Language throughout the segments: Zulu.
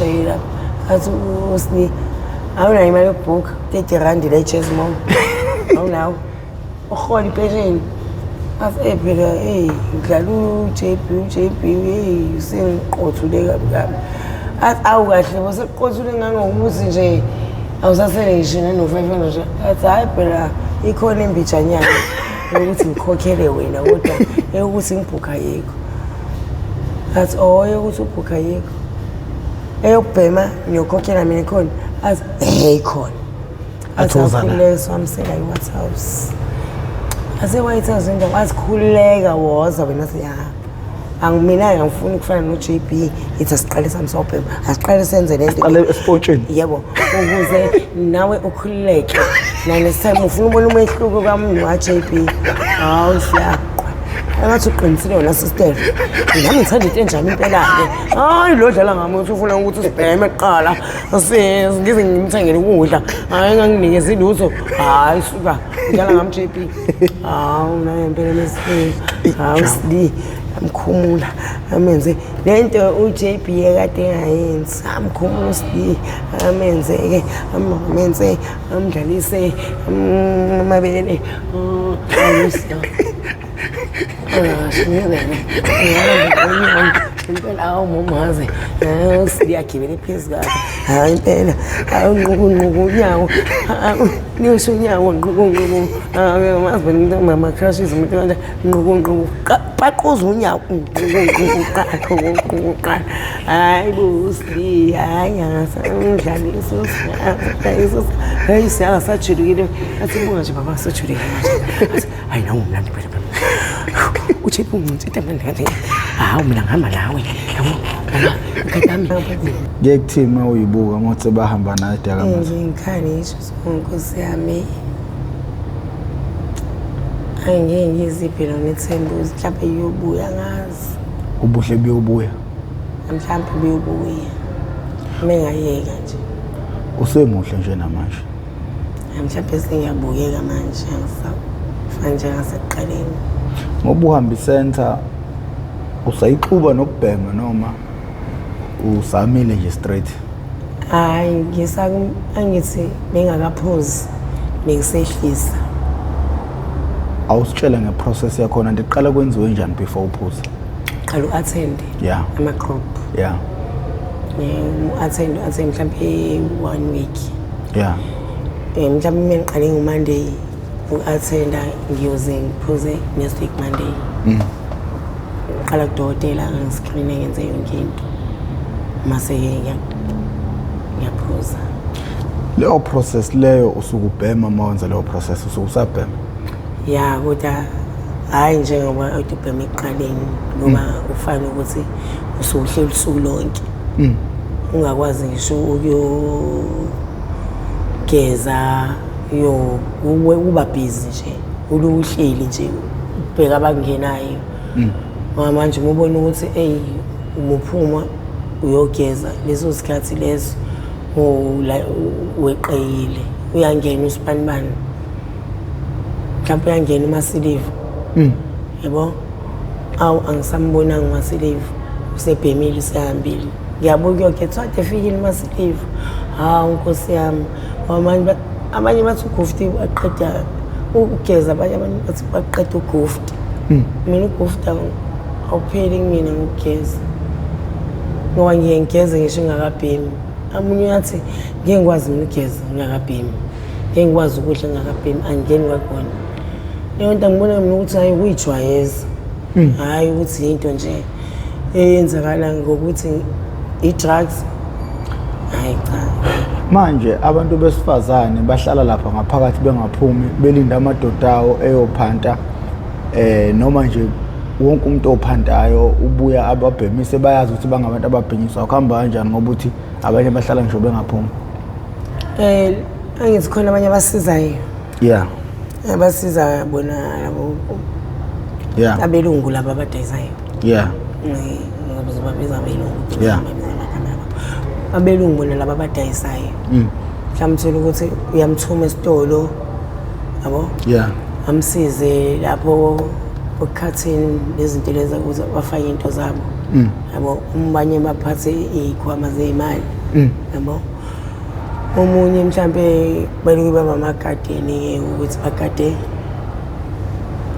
Lapha athi uSni, awunayo imali yokubhukha, R30 la e-Jazz Mall, awunawo, uhola impesheni. Athi, "Eyi phela, eyi ngidlala u-JB, u-JB eyi sengiqothule kabi kabi." Athi, "Awu kahle bo, sekuqothule ngangokuthi nje awusasele ngisho nano-500." Athi, "Hhayi phela, ikhona imbijanyana yokuthi ngikhokhele wena, kodwa eyokuthi ngibhukha ayikho." Athi, "Oh, eyokuthi ubhukha ayikho, eyokubhema ngiyokhokhela mina ikhona?" Athi, "Ehe, ikhona." Athi, Athi, "Woza la." "Akhululeka." Siwamsela i-White House, ase-White House indawo. Athi, "Khululeka, woza wena." Athi, "Ya, angimina-ke angifuni ukufana no-JB. Ithi asiqale sami sobhema, asiqale senze lento." Siqale esipontsheni. Yebo, ukuze nawe ukhululeke na-next time ufuna ubona umehluko kamnu wa-JB. Hawu, siyaqwa, engathi uqinisile wena sister, nami ngithanda into enjalo impela-ke. Hayi, lo dlala ngami ukuthi ufuna ukuthi sibheme kuqala, ngize ngimthengele ukudla, hhayi, enganginikezi lutho. Hhayi suka, udlala ngami JB. Hawu, naye impela mesifika, hawu sli, amkhumula, amenze le nto u-JB ekade engayenzi. Amkhumula uSli, amenze-ke, amenze, amdlalise amabele. Impela, awu mumaze, uSli agibele phezu kwakhe. Hhayi impela, awu nquku nquku unyawo, nisho unyawo nquku nquku, mazi ama-crushes umuntu kanje, nquku nquku, paquza unyawo, nquku nquku qala, nquku nquku qala. Hhayi bo uSli, hhayi angasamdlalisa uSli, hayi siyangasajulukile. Athi, "Buka nje baba, sajulukile manje." Athi, "Hayi, nawe umnandi phela phela, uJB ungincithe manje kanje. Hawu, mina ngihamba nawe, yabo ngoba mkhadami." Kuye kuthini uma uyibuka uma uthi bahamba nayo idakamizwa? Ngikhale ngisho, nkosi yami, angeke ngiziphe lona ithemba ukuthi mhlawumbe iyobuya, ngazi. Ubuhle buyobuya? Mhlawumbe buyobuya uma engayeka nje. Usemuhle nje namanje. Mhlawumbe sengiyabukeka manje, angisafani njengasekuqaleni. Ngoba uhamba isentha, usayixuba nokubhema noma usamile nje straight? Hhayi, angithi bengakaphuzi, bengisehlisa. Awusitshele nge-process yakhona, ndiqala kwenziwe njani before uphuze? Qala u-attend ama-group. U-attend, u-attend mhlawumbe one week. Mhlawumbe uma ngiqale ngo-Monday uku-attenda, ngiyoze ngiphuze next week Monday. Qala kudokotela, ngi-screen, ngenze yonke into, mase-ke ngiyaphuza. Leyo process leyo, usuke ubhema uma wenza leyo process, usuke usabhema? Ya, kodwa hhayi njengoba ade ubhema ekuqaleni, ngoba ufane ukuthi usuke uhleli usuku lonke, ungakwazi ngisho ukuyogeza, yo uba busy nje, uhleli nje ubheka abangenayo. Ngoba manje uma ubona ukuthi eyi, uma uphuma uyogeza, leso sikhathi leso weqeyile, uyangena usibanibani, mhlawumbe uyangena umasiliva, yabo. Awu, angisambonanga umasiliva, usebhemile, usehambile. Ngiyabuka uyogeza, kade efikile umasiliva. Hawu nkosi yami. Ngoba manje abanye bathi ugufti baqeda ukugeza, abanye abantu bathi baqeda ugufti. Mina ugufti awupheli kumina ngokugeza, ngoba ngiye ngigeze ngisho ngingakabhemi. Amunye uyathi ngeke ngikwazi mina ukugeza ngingakabhemi, ngeke ngikwazi ukudla ngingakabhemi, angingeni kwakona leyo nto. Angibona mina ukuthi hhayi, ukuyijwayeza, hhayi ukuthi yinto nje eyenzakala ngokuthi i-drugs, hhayi cha. Manje abantu besifazane bahlala lapha ngaphakathi bengaphumi, belinda amadoda awo eyophanta, noma nje wonke umuntu ophantayo ubuya ababhemise, bayazi ukuthi bangabantu ababhenyiswa. Kuhamba kanjani, ngoba uthi abanye bahlala ngisho bengaphumi? Angithi khona abanye abasizayo. Abasiza bona labo abelungu laba abadayisayo. Ngizobabiza abelungu. Babiza amagama abo. Abelungu bona laba abadayisayo. Mhlawumbe uthole ukuthi uyamthuma esitolo, yabo? Amsize lapho ekukhathini nezinto lezi ukuze bafake into zabo. Yabo, abanye baphathe iy'khwama zey'mali. Yabo, omunye mhlampe beluke baba amagadeni-ke ukuthi bagade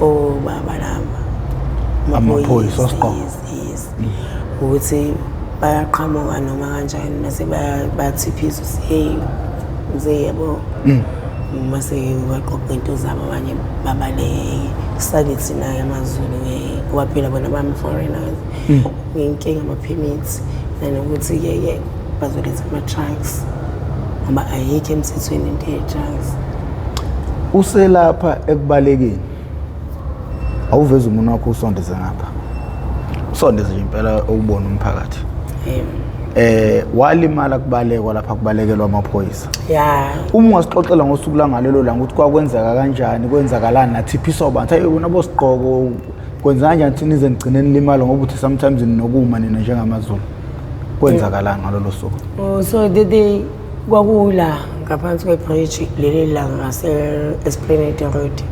obaba laba. Amaphoyisa, oSigqoko. Yes. Ukuthi bayaqhamuka noma kanjani, mase bayathiphisa ukuthi hey mzee, yabo, mase baqoqa into zabo, abanye babaleke, kusale thina-ke amaZulu-ke, ngoba phela bona bama-foreigners, ngenkinga ama-permits, nanokuthi-ke ke bazoletha ama-drugs, ngoba ayikho emthethweni into ye-drugs. Uselapha ekubalekeni, awuveze umuntu wakho, usondeze ngapha, usondeze nje impela ukubona umphakathi. Walimala kubalekwa lapha, kubalekelwa amaphoyisa. Ya. Uma ungasixoxela ngosuku langalelo langa, ukuthi kwakwenzeka kanjani, kwenzakalani, nathiphiswa abantu, hayi bona boSigqoko, kwenza kanjani thina nize nigcine nilimala, ngoba uthi sometimes ninokuma nina njengamaZulu, kwenzakalani ngalolo suku? Oh, so the day kwakula ngaphansi kwe-bridge leli la ngase Esplanade Road,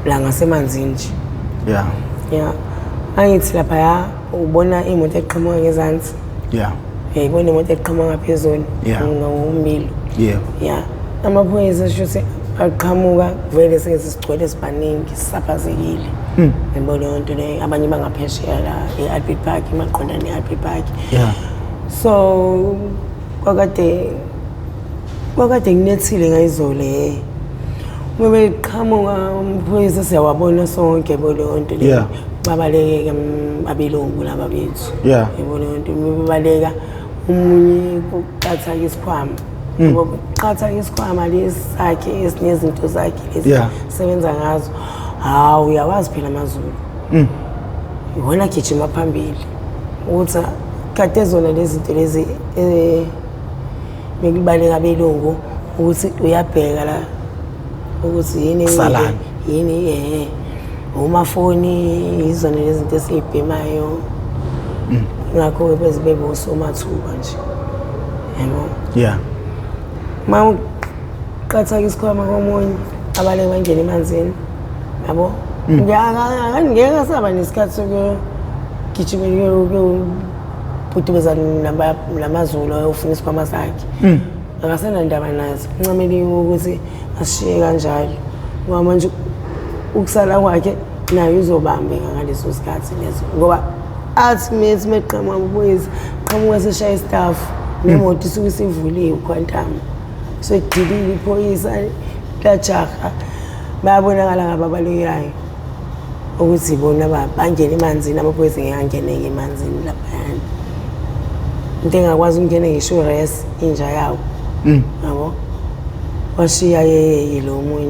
la ngasemanzini nje. Ya, angithi laphaya ubona imoto eqhamuka ngezansi, uyayibona imoto eqhamuka ngaphezulu ngombilo. Ya, amaphoyisa shuthi aqhamuka vele, seke sigcwele sibaningi, sisaphazekile, yabo leyo nto leyo. Abanye bangaphesheya la e-Albert Park, emaqondana ne-Albert Park. So kwakade kunethile ngayizolo, he, uma beqhamuka amaphoyisa siyawabona sonke, yabo leyo nto leyo. Babaleke-ke abelungu laba bethu. Yabo leyo nto, bebaleka, omunye kuqatha-ke isikhwama. Yabo, kuqatha-ke isikhwama lesi sakhe esinezinto zakhe lezi sebenza ngazo. Hawu, uyawazi phela amaZulu, iwona gijima phambili, ukuthi kade zona lezi zinto lezi bekubaleka abelungu, ukuthi uyabheka la ukuthi yini. Kusalani. Yini umafoni, izona lezi zinto esiyibhemayo, ngakho-ke beze bebosomathuba nje, yabo. Ma uqatha isikhwama komunye, abaleke bangene emanzini, yabo. Ngeke asaba nesikhathi sokuyogijimela ukuyobhudubeza namaZulu ayofuna isikhwama sakhe, akasenandaba nazo, uncamele ukuthi asishiye kanjalo, ngoba manje ukusala kwakhe naye uzobambeka ngaleso sikhathi leso, ngoba athi methi meqhamuka amaphoyisa, qhamuka seshaya istafu, nemoto isuke isivuliwe, Quantum so idilile, iphoyisa lajaha, bayabonakala ngababalekayo ukuthi bona bangena emanzini. Amaphoyisa ngeke angeneke emanzini laphayana, into engakwazi ukungena ngisho res inja yawo, yabo. Washiya yeye lo munye,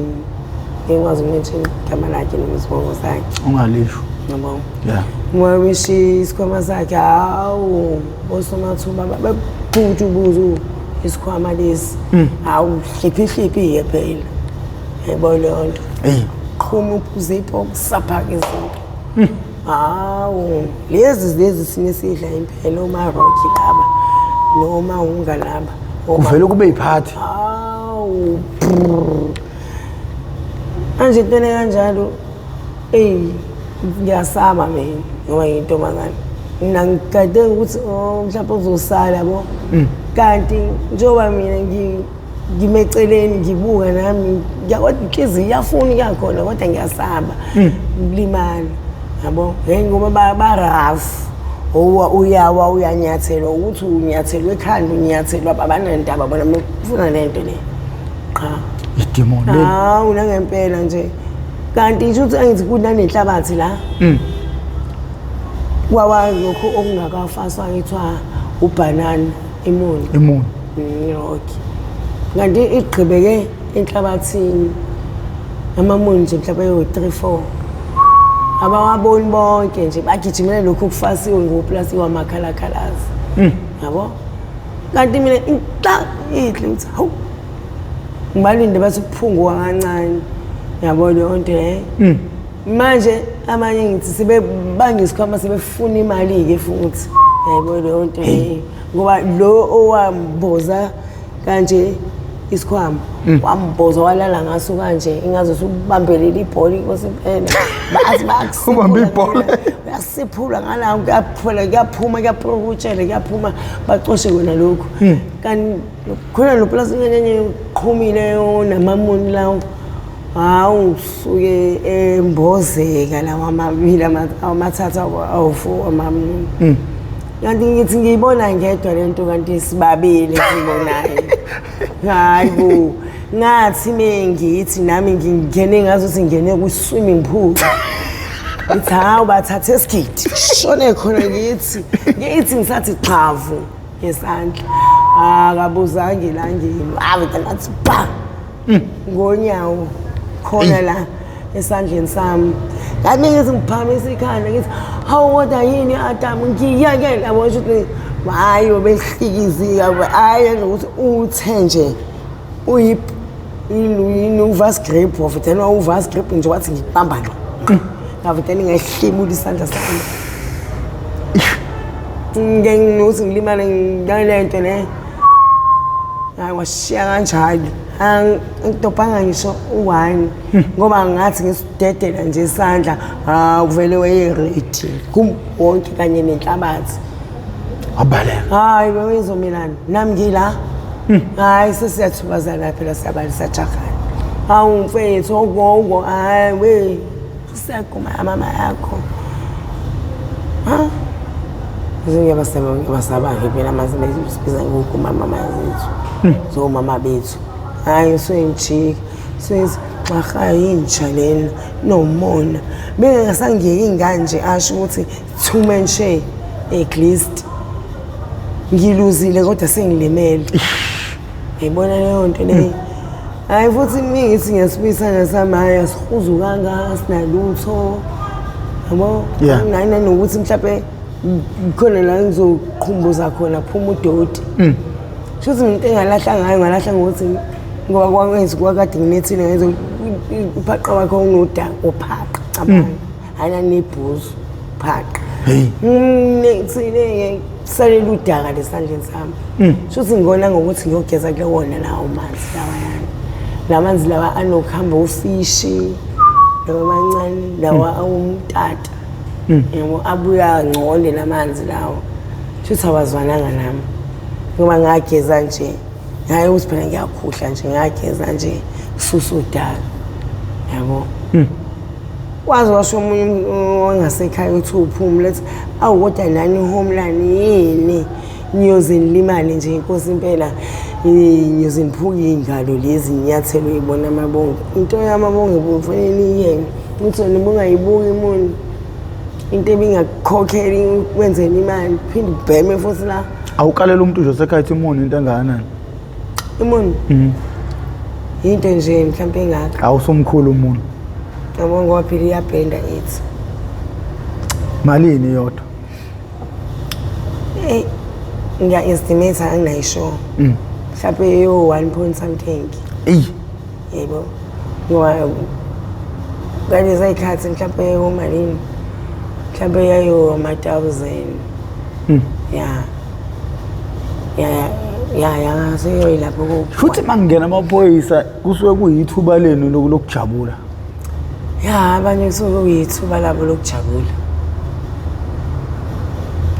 ngikwazi uku-mention igama lakhe noma isibongo sakhe. Ungalisho. Yabo. Uma beshiya isikhwama sakhe, hawu, osomathuba bebhutshubuzu isikhwama lesi, hawu, hliphi hliphi-ke phela, yabo leyo nto. Qhuma uzipho kusaphaka izinto, hawu, lezi sine sidla impela, oma-Rocky laba noma ungalaba. Kuvele kube yiphathi. Hawu, brrr. Manje into kanjalo, eyi, ngiyasaba mina ngoba ngiyintombazane, mina ngigade ukuthi oh, mhlawumbe uzosala, yabo, kanti njengoba mina ngime eceleni ngibuka nami, kodwa inhliziyo iyafuna ukuya khona, kodwa ngiyasaba ukulimala, yabo, hey, ngoba ba-rough, owa uyawa, uyanyathelwa, ukuthi unyathelwa ekhanda, unyathelwa, abanandaba bona, befuna le nto le qha. Idimoni leli. Hawu, nangempela nje, kanti ngisho ukuthi angithi kunanenhlabathi la, kwawa lokhu okungakafaswa, ngithiwa ubhanana imuni. Imuni. Rocky, kanti igqibeke enhlabathini, amamuni nje mhlawumbe eyo-3 4, abawaboni bonke nje, bagijimela lokhu kufasiwe ngoplastiki wamakhalakalazi, yabo. Kanti mina inhla inhle, ngithi hawu, ngibalinde bathi kuphunguka kancane, yabo leyo nto le. Manje abanye ngithi sebebanga isikhwama, sebefuna imali-ke futhi, yayibona leyo nto leyo, ngoba lo owamboza kanje isikhwama, wamboza walala ngaso kanje, ingaze usubambelela ibhola, inkosi impela, bathi Ubambe ibhola. Kuyasiphula ngala, kuyaphula, kuyaphuma, kuyapurukutshela, kuyaphuma, bacoshe kona lokhu. Kanti khona lo plastic enye uqhumile namamuni lawo. Hawu, usuke embozeka lawa amabili, amathathu, awu-four amamuni. Kanti ngithi ngiyibona ngedwa lento, kanti sibabili siyibonayo. Hayi bo, ngathi mengithi nami ngingene ngazuthi ngingene kwi-swimming pool. Ngithi hawu, bathathe esigidi shone khona. Ngithi ngisathi xhavu ngesandla, akabuzanga elangeni, ave ngathi ba ngonyawo khona la esandleni sami. Ngathi ngithi ngiphakamisa ikhanda, ngithi hawu, kodwa yini Adamu, ngiyeke yabo ukuthi hayi, ubehlikizika, hayi, nokuthi uthe nje uyini u-vice grip, wavele u-vice grip nje, wathi ngibamba lo, ngavele ngahlebula isandla sami. Ngeke nginokuthi ngilimale ngale nto le. Hayi, washiya kanjalo, angidobhanga ngisho u-one, ngoba ngathi ngisidedela nje isandla, hawu, kuvele weye-ready kum wonke kanye nenhlabathi. Wabaleka. Hayi, bewezomelana nami ngila. Hayi, sesiyathubazana phela, siyabalisa jahana. Hawu mfethu, ogogo, hayi we, useguma mama yakho ha. Ngiyabasaba-ke phela mase sibiza ngoguma mama zethu, zomama bethu. Hhayi, usuyengijika suyithi xaha yintsha lena nomona, bengingasangiyeki ingane nje, asho ukuthi two man share at least ngiluzile, kodwa sengilimele. Ngiyibona leyo nto leyo. Hhayi, futhi mingithi ngiyasibuyisana sami, hhayi, asihuzukanga, sinalutho, yabo. Nanokuthi mhlawumbe khona la ngizoqhumbuza khona kuphuma udoti. Shuthi mina into engalahla ngayo, ngalahla ngokuthi ngoba kwakwenza kwakade nginethile, ngenza uphaqa wakhe unodaka, uphaqa cabanga, hhayi nanebhuzu phaqa. Hey. Nethile, kusalela udaka lesandleni sami. Shuthi ngibona ngokuthi ngiyogeza kule wona lawo manzi lawayana, la manzi lawa anokuhamba ufishi lawa amancane lawa awumtata, yabo, abuya ngcole la manzi lawo. Shuthi awazwananga nami, ngoba ngageza nje, hhayi ukuthi phela ngiyakhuhla nje, ngageza nje kususa udaka, yabo. Waze washo omunye ongasekhaya ukuthi uphumule, ethi awu, kodwa nani homeland yini, niyoze nilimale nje, inkosi impela, niyoze niphuke iy'ngalo lezi nyathelo uyibona amabonge, into yamabonge kufanele niyiyeke, ukuthi wena ubungayibuki imuni into ebingakukhokhela kwenzeni imali, phinde ubheme futhi la. Awukalela umuntu nje osekhaya ithi imuni into engakanani? Imuni into nje mhlawumpe engaka. Awusumkhulu umuntu. Yabo, ngoba phela iyabhenda ithi. Malini yodwa? Eyi, ngiya-estimate, anginayo sure, mhlawumpe yo-one point something. Eyi. Yebo, ngoba ngalezi y'khathi mhlawumpe yomalini, mhlawumpe yayo ama-thousand. Ya, seyoyilapho. Futhi uma kungena amaphoyisa kusuke kuyithuba lenu lokujabula. Ya, abanye kusuke kuyithuba labo lokujabula,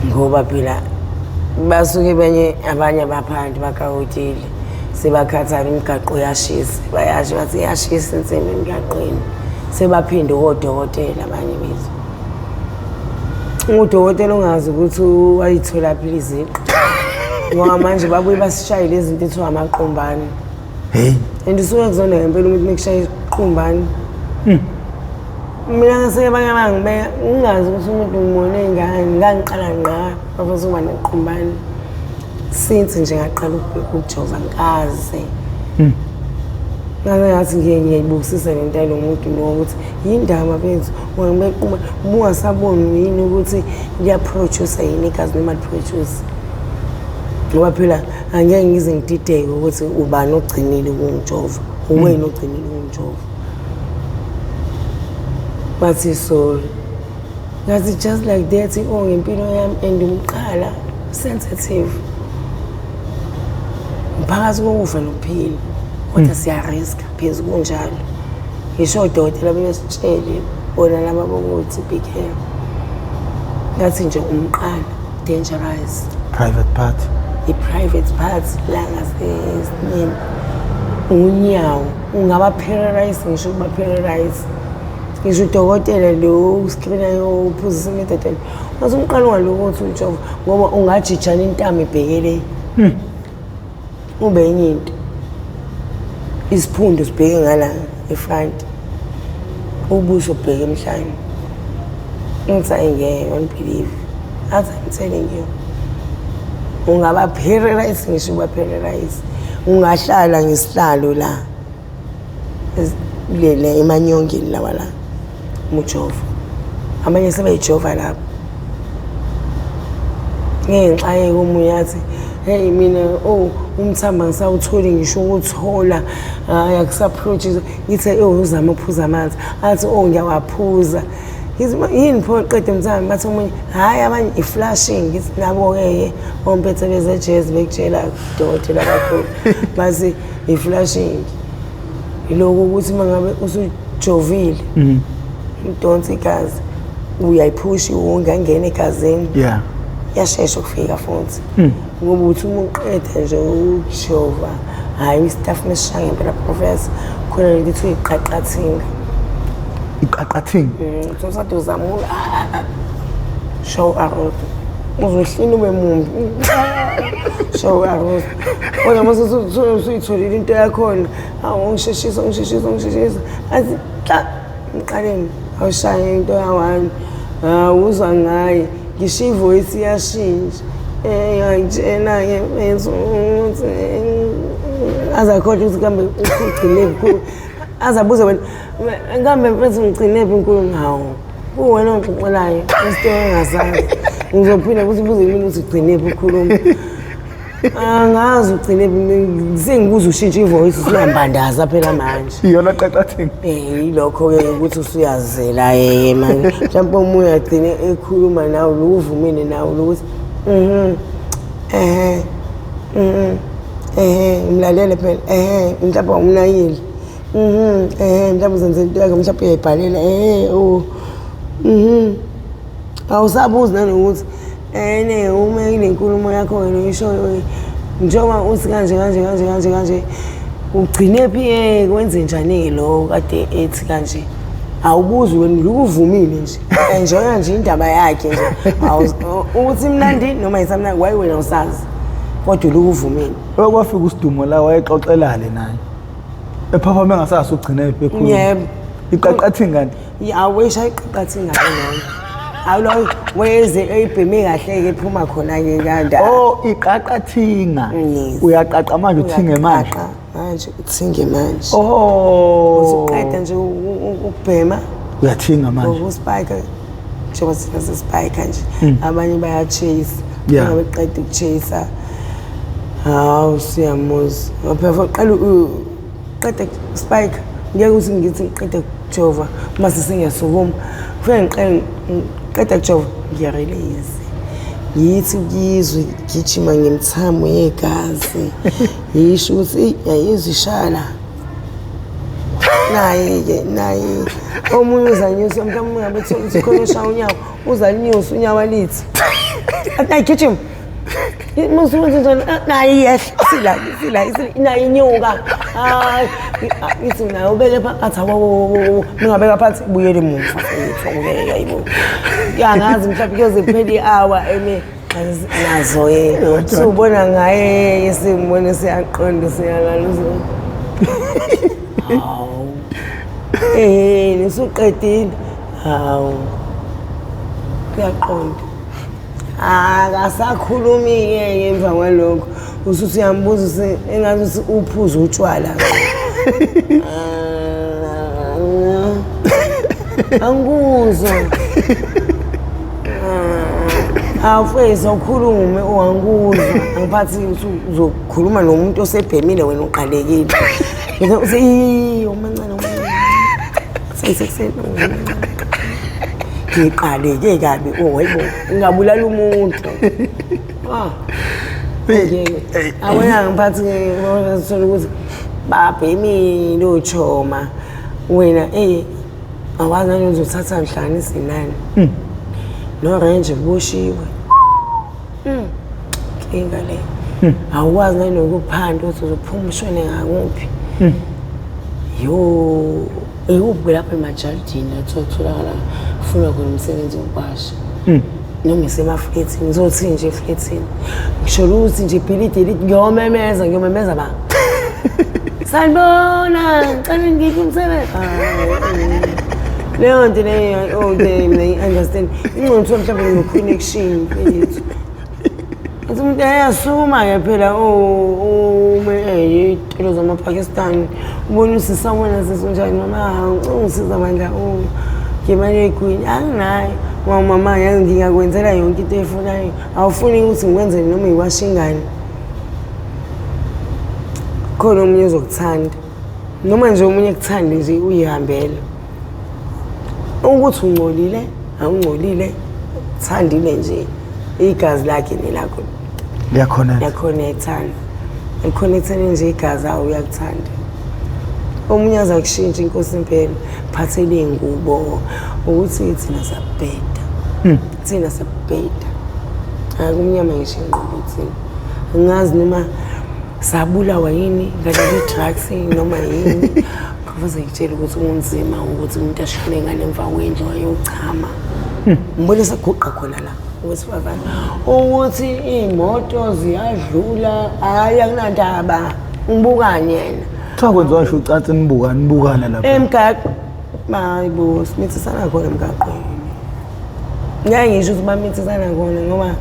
ngoba phela basuke benye abanye abaphanti bakawotile, sebakhathala, imigaqo iyashisa, bayasho bathi iyashisa insimbi emgaqweni, sebaphinde kodokotela abanye bethu, udokotela ongazi ukuthi wayitholaphi iziqu, ngoba manje babuye basishayele izinto ethiwa amaqumbane. Hey. And usuke kuzona ngempela umuntu mekushaya iqumbane. Mina ngaseke abanye abangibeka ngingazi ukuthi umuntu ngimone ngani, ngangiqala ngqa bafisa ukuba nequmbane since nje ngaqala ukujova, ngikaze ngaze ngathi ngiye ngiyayibukisisa le nto yalo muntu lo, ukuthi yindaba bethu ungangibequma ubungasaboni yini ukuthi liyaproduce yini igazi noma liproduce, ngoba phela angeke ngize ngidideke ukuthi ubani ogcinile ukungijova, uwena ogcinile ukungijova. Bathi sorry, ngathi just like that, oh, ngempilo yami and umqala sensitive, ngiphakathi kokufa nokuphila, kodwa siyariska phezu kunjalo. Ngisho odokotela bebesitshele bona laba bokuthi be careful. Ngathi nje umqala dangerous. Private part. I-private part la ngasesinini. Unyawo ungaba paralyzed, ngisho ukuba paralyzed. Ngisho udokotela lo uscreenayo uphuzisa imidedelo. Ngathi umqala ungalokothi ujova ngoba ungajijana intamo ibhekele. Ube enye into. Isiphundo sibheke ngala efront. Ubuso bheke emhlane. Ngithi ayi ngeke, I don't believe. Athi I'm telling you. Ungaba paralyzed, ngisho uba paralyzed. Ungahlala ngesihlalo la. Lele emanyongeni lawa la. Mujova. Abanye sebeyijova lapho. Ngeke ngixakeke omunye athi hey mina oh umthamba ngisawutholi ngisho ukuthola, hayi akusaphroji. Ngithe oh uzama ukuphuza amanzi, athi oh ngiyawaphuza. Ngithi yini pho qeda umthambo? Bathi omunye hhayi abanye i-flushing. Ngithi nabo-ke ompethe bezejezi bekutshela dokotela kakhulu bathi i-flushing yiloko ukuthi uma ngabe usujovile udonsa igazi uyayiphusha iwunga angena egazini, yashesha ukufika futhi ngoba uthi uma uqeda nje ukujova, hhayi istaff mesishaya ngempela professor khona lento ithi uyiqaqathinga. Iqaqathinga. Uthi usade uzama show arrow uzohlina ube mumbi show arrow, kodwa uma usuyitholile into yakhona, awu ungisheshisa ungisheshisa ungisheshisa, athi tla ngiqaleni awushaye into ya-one, hawu uzwa ngaye ngisho ivoice iyashintsha. Ngiyakutshela-ke mfethu ukuthi aze akhohlwe ukuthi kambe ugcine phi, aze abuze wena kambe mfethu ngigcine phi inkulumo. Hawu kuwena ongixoxelayo isitori engasazi, ngizophinda futhi ubuze mina ukuthi ugcine phi ukhuluma. Angazi ugcine phi, sengikuze ushintshe ivoice usuyambandaza phela manje. Iyona qaqathinga. Yilokho-ke ukuthi usuyazela-ke manje mhlawumpe omunye agcine ekhuluma nawe lokuvumile nawe lokuthi ehe ehe ngimlalele phela, ehe mhlawumbe awumnakile, ehe mhlawumbe uzenzela into yakhe, mhlawumbe uyayibhalela, ehe oh awusabuzi nanokuthi ene uma inenkulumo yakho-ke noyishoyo njengoba uthi kanje kanje kanje kanje kanje ugcine phi, kwenze njani-ke lo kade ethi kanje. Awubuzi wena, ukuvumile nje, enjoya nje indaba yakhe nje ukuthi imnandi noma isamnandi, waye wena usazi kodwa ulukuvumile. Okwafika usidumo la wayexoxelale naye ephaphame engasazi ugcine phi ekhuluma. Yebo. Iqaqathinga kanti. Awesha iqaqathinga loyo. Awulo weze eyibheme kahle-ke ephuma khona-ke kanda. Oh iqaqathinga. Yes. Uyaqaqa manje uthinge manje. Uyaqaqa manje uthinge manje. Oh. Usuqeda nje ukubhema. Uyathinga manje. Ukuspike njengoba sina sespike nje. Abanye bayachase. Yeah. Uma beqeda ukuchase hawu siyamuza. Phela uqala uqeda spike ngeke uthi ngithi ngiqeda kujova uma sesengiyasukuma. Kufanele ngiqale ngiqeda kujova ngiyarelease. Ngithi kuyizwe gijima ngemithamo yegazi. Yisho ukuthi eyi yayizwa ishaya la. Naye-ke naye omunye uzanyusa mhlawumbe ungabe uthola ukuthi khona oshaya unyawo uzalinyusa unyawo alithi athi nayi gijima musuwenze njani, nayi iyehla isila isila isila nayi inyuka, hayi ithi naye ubeke phakathi awo ningabeka phansi ibuyele emuva ngeke ayibo angazi mhlawumbe kuyoze kuphele i-hour eme nazo-ke siwubona ngaye simbone siyaqonda siyalala uzo hawu nisuqedile hawu kuyaqonda akasakhulumi-ke emva kwalokho usuthi uyambuza engathi uthi uphuza utshwala angikuzwa awufezi awukhulume ungangikuzwa angiphathi ukuthi uzokhuluma nomuntu osebhemile wena uqalekile uthi umancane umancane ngiqaleke kabi oh hayibo ngingabulala umuntu awena ngiphathi thola ukuthi babhemile ochoma wena eyi awazi nani uzothatha ngihlanganise nani. No-range kuboshiwe. Inkinga le. Awukwazi nanokuphanda ukuthi uzophuma ushone ngakuphi. Yo, ikuphi lapho emajalidini la kutholakala kufunwa khona umsebenzi wokuwasha. Noma isemaflethini, ngizothi nje eflethini. Ngisho ukuthi nje ibhilidi elithi ngiyomemeza, ngiyomemeza ba. Sanibona, ngicela ngiphe umsebenzi. Leyo nto leyo, oh, mina ngi-understand. Ingcono kuthiwa mhlawumbe ngino-connection mfethu. Athi umuntu ayasukuma-ke phela ume iy'tolo zamaPakistan ubona usisawona sisunjani mama ungisiza bandla ngemali yegwinya anginayo. Mama yazi ngingakwenzela yonke into oyifunayo, awufuni ukuthi ngikwenzele noma iwashe ingane. Khona omunye ozokuthanda noma nje omunye ekuthande nje uyihambele. Ukuthi ungcolile awungcolile, uthandile nje igazi lakhe nelakho liyakhonetha, liyakhonethana, likhonethene nje igazi, awu uyakuthanda. Omunye aza kushintsha inkosi impela, phathele iy'ngubo ukuthi thina siyabheda, thina siyabheda. Hhayi kumnyama ngisho ingqondo thina. Angazi noma sabulawa yini ngaleli drugs noma yini. Kufuze ngitshele ukuthi kunzima ukuthi umuntu ashone ngale emva kwendlu ayochama. Ngibone seguqa khona la owesifazane ukuthi iy'moto ziyadlula, hhayi akunandaba, ngibukani yena. Kuthiwa kwenziwa ngisho ucansi nibukana nibukana lapha. Emgaqo. Hayi bo, simithisana khona emgaqweni. Ngeke ngisho ukuthi bamithisana khona ngoba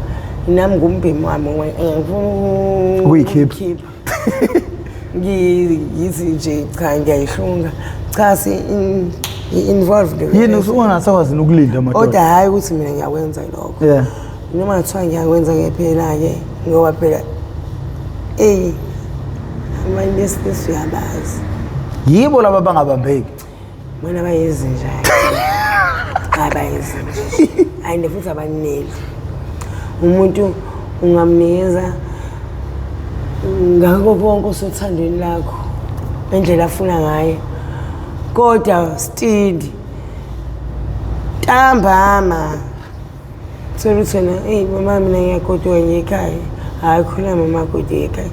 nami ngumbhemi wami ngoba ngifuna Ukuyikhipha. Ngithi nje cha ngiyayihlunga. Cha si involved. Yini usuke ungasakwazi ukulinda amadoda? Kodwa hhayi ukuthi mina ngiyakwenza lokho. Yeah. Noma kuthiwa ngiyakwenza ngephela-ke ngoba phela eyi abantu besilisa uyabazi. Yibo laba abangabambeki. Bona bayizinja. Abayizinja. And futhi abaneli. Umuntu ungamnikeza ngakho konke osothandweni lakho indlela afuna ngayo. Kodwa still ntambama thola ukuthi wena eyi mama mina ngiyagoduka ngiye ekhaya. Hhayi khula mama agoduke ekhaya.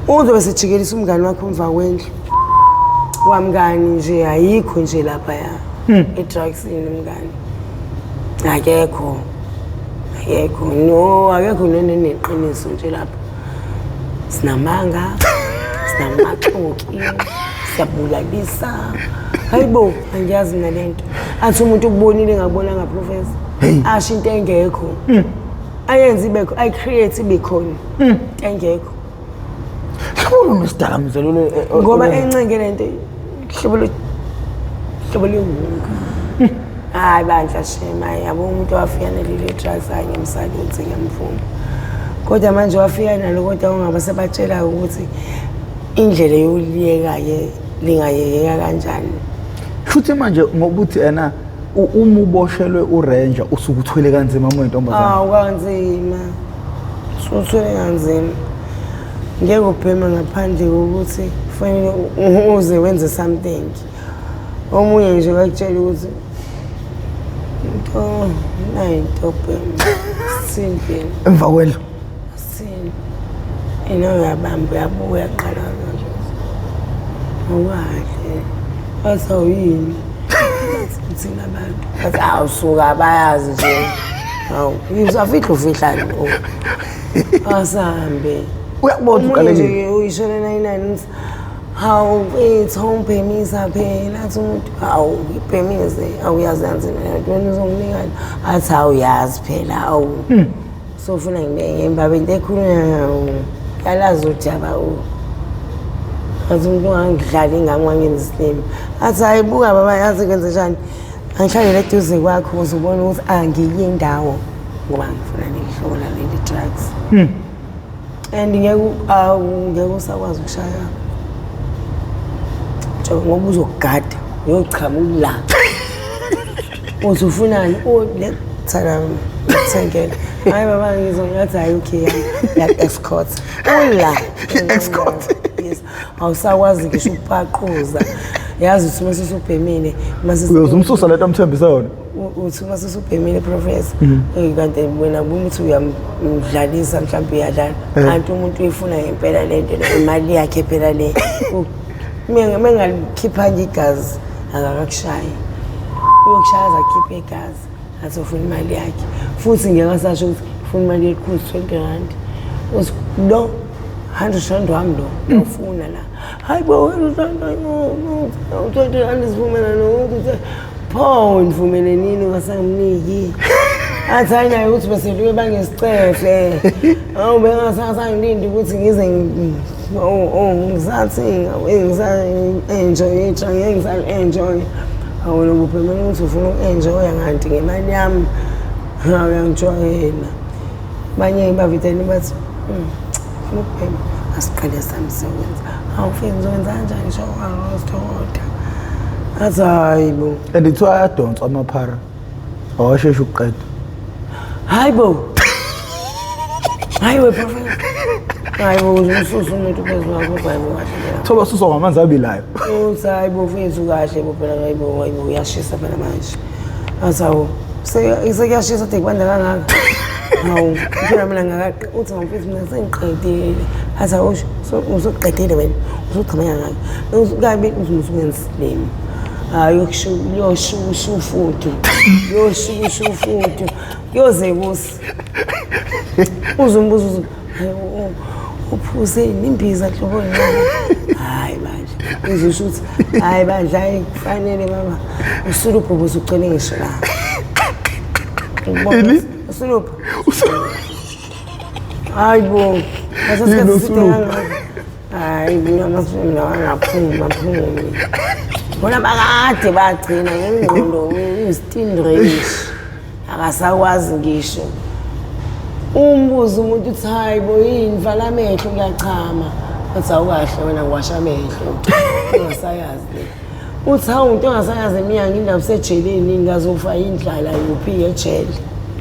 Uzobe sejikelisa umngani wakho emva kwendlu. Wamngani nje ayikho nje laphaya e-drugsini umngani. Akekho. Akekho. No, akekho neneqiniso nje lapha. Sinamanga, sinamaxoki, siyabulalisa. Hayibo, angiyazi mina lento. Athi umuntu ukubonile ngakubonanga professor. Asho into engekho. Ayenze ibekho, ayi-create ibe khona. Into engekho. Hlobo lwesidakamizwa lolu Ngoba encenge lento hlobo hlobo lewunga. Hayi bandla shema, hayi yabo umuntu wafika naleli drugs hayi ngiyamsaluthe ngiyamvuma. Kodwa manje wafika nalo kodwa ungaba sebatshela ukuthi indlela yoliyeka-ke lingayekeka kanjani. Futhi manje ngokuthi ena uma uboshelwe uRanger usuke uthwele kanzima uma uyintombazane. Awu kanzima. Usuthwele kanzima. Ngeke ubheme ngaphandle kokuthi kufanele uze wenze something. Omunye nje bakutshela ukuthi into nayi into bhema. Sithini phela? Emva kwendlu. Sithini? Ena uyabamba uyabuya uyaqala kanje. Awukahle. Bathi awuyini? Thina abantu. Bathi awusuka bayazi nje. Hawu, usafihla ufihlani? Asambe. Uyakubona Omunye uqalekile. nje uyishone 99 uthi hawu mfethu awungibhemisa phela athi umuntu hawu ngibhemise awuyazi kanzima wena uzonginikani athi awuyazi phela awu sofuna ngibe ngembabe into ekhulunywa yalazi udaba u athi umuntu ungangidlali ingami wangenza isilima athi hayi buka baba yazi kwenze njani angihlalele eduze kwakho ukuze ubone ukuthi angiyi indawo ngoba ngifuna leli hlobo laleli drugs and ngeke ngeke usakwazi ukushaya njengoba ngoba uzokugada uyochama ula uthi ufunani le thana ngikuthengele hayi baba ngizongathi hayi okay ya escort ula I-escort. Yes, awusakwazi ngisho ukupaquza. Yazi uthi uma sesubhemile mase uyoze umsusa lento amthembise yona. Uthi uma sesubhemile professor, kanti wena ubona ukuthi uyamdlalisa mhlawumbe uyadlala, kanti umuntu uyifuna ngempela lento le, imali yakhe phela le. Mengalikhiphanga igazi akakakushayi, uyokushaya aze akhiphe igazi athi ufuna imali yakhe. Futhi ngeke asasho ukuthi ufuna imali yekhuzu 20 rand, uthi lo 100 rand wami lo ngiyawufuna la. Hayi bo, 100 rand, 20 rand sivumelana nokuthi pho nivumele nini ungasanginiki? Athi hayi naye ukuthi beseluke bangesicefe. Awu bengasasangilindi ukuthi ngize ngisathi ngisa-enjoy itsha, ngeke ngisali-enjoy. Awu lobu phela ukuthi ufuna uku-enjoya kanti ngemali yami, hawu uyangijwayela. Abanye bavideni bathi ufuna ukubhema, asiqale sami siyokwenza. Hawu fike ngizokwenza kanjani sho awusithokoda. Athi hayi bo. And kuthiwa ayadonswa amaphara, awasheshe ukuqeda. Hayi bo. Hayi we professor. Hayi bo, ususa umuntu phezu kwakho, hayi bo kahle phela. Kuthiwa basuswa ngamanzi abilayo. Uthi hayi bo mfethu kahle bo phela, hayi bo, hayi bo uyashisa phela manje. Athi hawu sekuyashisa de kubanda kangaka. Hawu phela mina ngakaqe uthi mfethu mina sengiqedile. Athi hawu usuqedile wena, usuchame kangaka. Kabi usuwensilimi. Hayi yoshushu futhi. Yoshushu futhi. Yoze kusi. Uzumbuza uthi uphuze imbiza nhlobo yini? Hayi bandla. Uzosho ukuthi hayi bandla, hayi kufanele baba. Usuluphu ubusucele ngisho la. Ini? Usuluphu. Hayi bo. Yini usuluphu? Hayi mina amasifemu lawa angaphumi aphumi. Bona bakade bagcina ngengqondo uyistindrage. Akasakwazi ngisho. Umbuzo umuntu uthi hayi bo yini vala amehlo ngiyachama. Uthi awukahle wena ngiwasha amehlo. Ungasayazi le. Uthi hawu into ongasayazi emnyango indaba usejeleni ngazofa indlala yuphi ejele.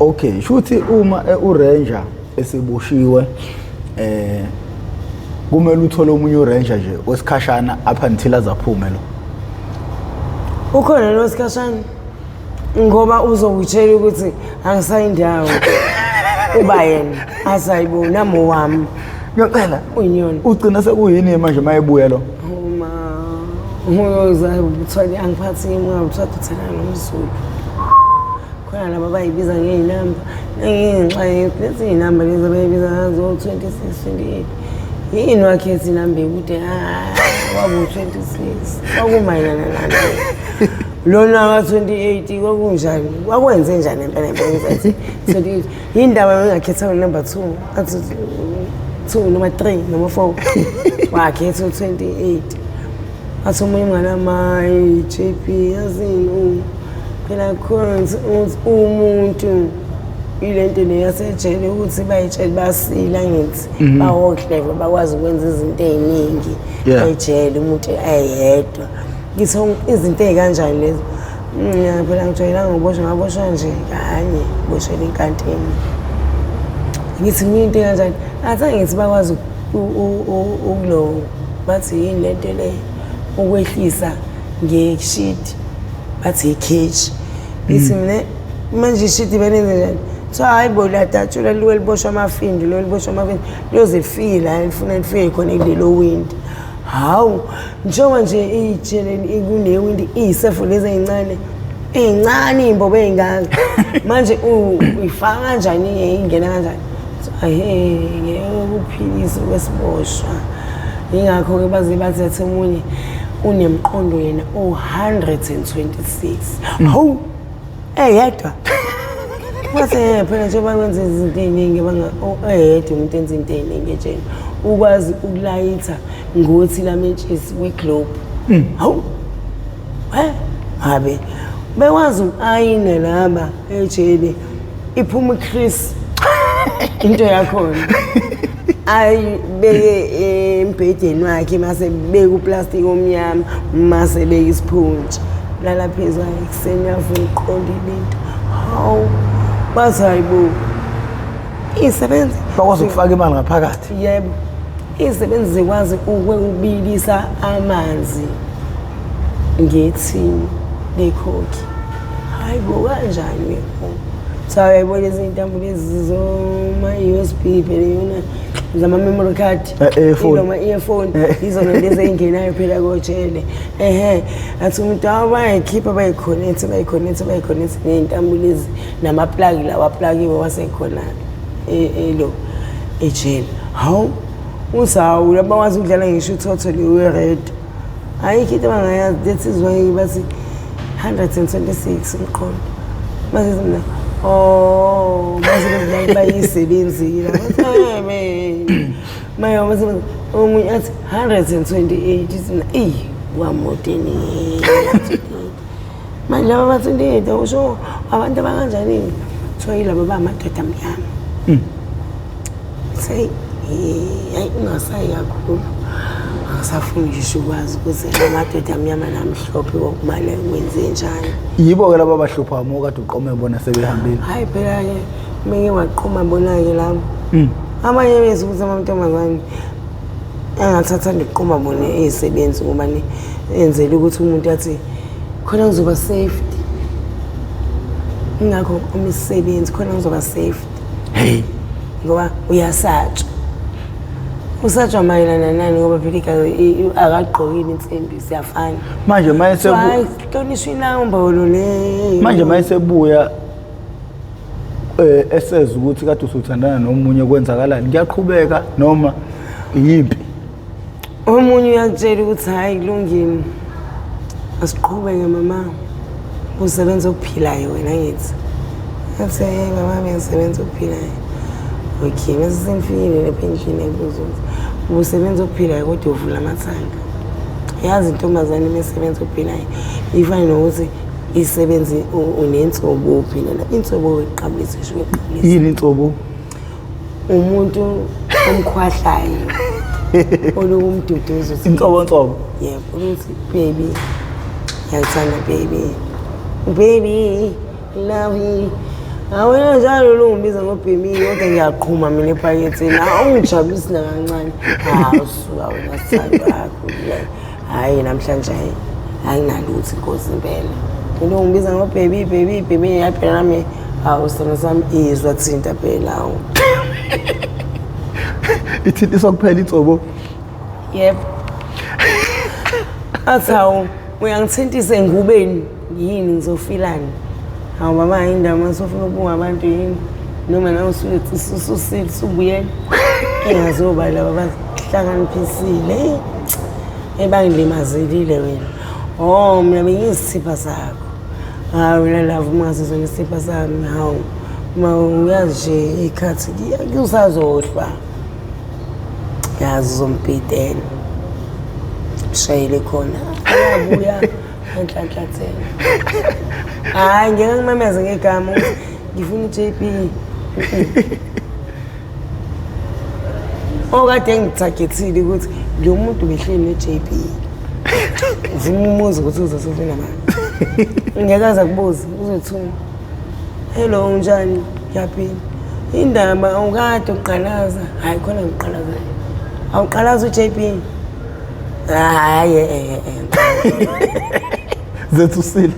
Okay, shuthi uma uRanger eseboshiwe kumele uthole omunye uRanger nje wesikhashana up until azaphume lo. Ukhona lo sikhashana ngoba uzokutshela ukuthi angisayindawo. Uba yena asayibo nami wami. Ngiyacela Uyinyoni. ugcina sekuyini manje mayebuya lo? Uma uyoza uthole angiphathi imali uthatha uthela nomzulu. Khona laba abayibiza ngey'namba ngenxa lezi iy'namba lezi abayibiza ngazo 26 28. Yini wakhetha inamba ekude? Kwaku-26 kwakumayelana nani lona ka-28 kwakunjani, kwakwenze njani empela empela ngizathi 28 yindaba engakhetha number 2 athi 2 noma 3 noma 4 wakhetha u-28. Athi omunye umngane wami, hayi JP yazini phela khona ukuthi umuntu ilento le yasejele ukuthi bayitshele basila ngithi bawokleva bakwazi ukwenza izinto ey'ningi ejele umuntu eyedwa. Ngithi izinto ey'kanjani lezo? Phela ngijwayelanga ukuboshwa, ngaboshwa nje kanye, boshela inkantini. Ngithi mina into ey'kanjani? Athi angithi bakwazi ukulo bathi yini lento le ukwehlisa ngeshidi bathi ikheji. Ngithi mina manje ishidi benenze njani? Kuthiwa hayi bo liyadatshulwa liwe liboshwa amafindo, liwe liboshwa amafindo liyoze lifike la lifuna lifike khona kulelo windi. Hawu njengoba nje ijele kunewindi iy'sefo lezi ey'ncane ey'ncane iy'mbobo ey'ngaka manje uyifaka kanjani ingena kanjani? Ahe ngeke kuphilise kwesiboshwa. Yingakho-ke baze bathi athi omunye unemqondo yena o-126. Hawu eyedwa. Kwase phela njengoba kwenza izinto ey'ningi eyedwa umuntu enza into ey'ningi ejele. Ukwazi ukulayitha ngothi lamentshisi kwi-globe. Hawu habe bekwazi uku-ayina laba ejele iphuma iChris into yakhona ayibeke embhedeni wakhe mase beka uplastic omnyama mase beka isiphuntsha lala phezu kwakhe ekuseni uyavuka uqondile into. Hawu bathi hayibo isebenzi bakwazi ukufaka imali ngaphakathi. Yebo, izisebenzi zikwazi ukubilisa amanzi. Ngethini lekhokhi. Hayi bo, kanjani ke? Cha, uyayibona izintambo lezi zoma-USB phela, yona zama-memory card. Earphone. Iloma earphone, izona lezi ey'ngenayo phela kojele. Ehe, athi umuntu awu bayayikhipha, bayi-connect, bayi-connect, bayi-connect ney'ntambo lezi namaplaki lawa aplakiwe wasekhona elo ejele. Hawu, uthi hawu, laba wazi ukudlala ngisho uthotho lewe-red, ayikho into abangayazi. That is why bathi 126 umqondo mase mina, oh, mase bayisebenzile, bathi maye mase omunye athi 128, ithi eyi wamoteni manje laba ba-28, usho abantu abakanjani? Kuthiwa yilaba bamadoda amnyama. Seyi, hayi, ungasayi kakhulu, angisafuni ngisho ukwazi ukuthi amadoda amnyama namhlophe kokumale kwenze njani. Yibo-ke laba abahlupha uma kade uqome bona sebehambile. Hayi phela-ke, meke waqhuma bona-ke labo abanye bese ukuthi amantombazane angathathanda ukuqoma bona ey'sebenzi, ngoba ni enzela ukuthi umuntu athi khona ngizoba safety, ingakho uma isisebenzi khona ngizoba safety. Hey. Ngoba uyasatshwa, usatshwa mayelana nani? Ngoba phela igazi akagqokile insimbi, siyafana. Manje mayesebu Hayi, hlonishwa inombolo le. Manje mayesebuya eseza ukuthi kade usuthandana nomunye, kwenzakalani? Kuyaqhubeka noma yimpi? Omunye uyakutshela ukuthi hhayi, kulungile, asiqhubeke mama, usebenza okuphilayo wena. Ngithi athi, hey mama, bengisebenza okuphilayo. Okay, mase sengifikile lapha endlini, ebuza ukuthi ubusebenza okuphilayo kodwa uvula amathanga. Yazi intombazane uma isebenza okuphilayo ifane nokuthi isebenzi unensobo uphilela insobo, weqabulisa isho weqabulisa. Yini insobo? Umuntu omkhwahlayo olukumduduzo. Inhlobonhlobo. Yebo, ukuthi baby, ngiyakuthanda baby, baby, love you. Awena njalo lungibiza ngobhemi kodwa ngiyaqhuma mina ephaketheni, awungijabulisi nakancane. Hawu, suka wena, sithando yakho. Hhayi, namhlanje hhayi, anginalutho inkosi impela. Into ngibiza ngo-baby, baby, baby, hayi phela nami, hawu sithando sami, izwa, thinta phela, hawu. Ithintiswa kuphela insobo. Yebo. Athi hawu, uyangithintisa engubeni yini, ngizofilani? Hawu mama, indaba masofuna ukubunga abantu yini? Noma nawe ususile usubuyela. Engazoba laba bahlakaniphисile. Ebangilimazelile wena. Oh, mina bengiyisithipha sakho. Hawu wena love, uma ngasizona isithipha sami, hawu. Ma uyazi nje ikhathi kusazohlwa. Yazi uzombhidela. Mshayele khona. Uyabuya enhlanhlatheni. Hayi, ngeke ngimemeze ngegama ukuthi ngifuna i-JP. Okade ngithagethile ukuthi lo muntu behleli ne-JP. Ngifuna umuzi ukuthi uzosufuna mani. Ngeke aze akubuze, uzothuma. Hello, unjani? Ngiyaphila. Indaba awukade uqalaza. Hayi khona ngiqalaza. Awuqalaza u-JP? Hayi eh eh. Zethu usile.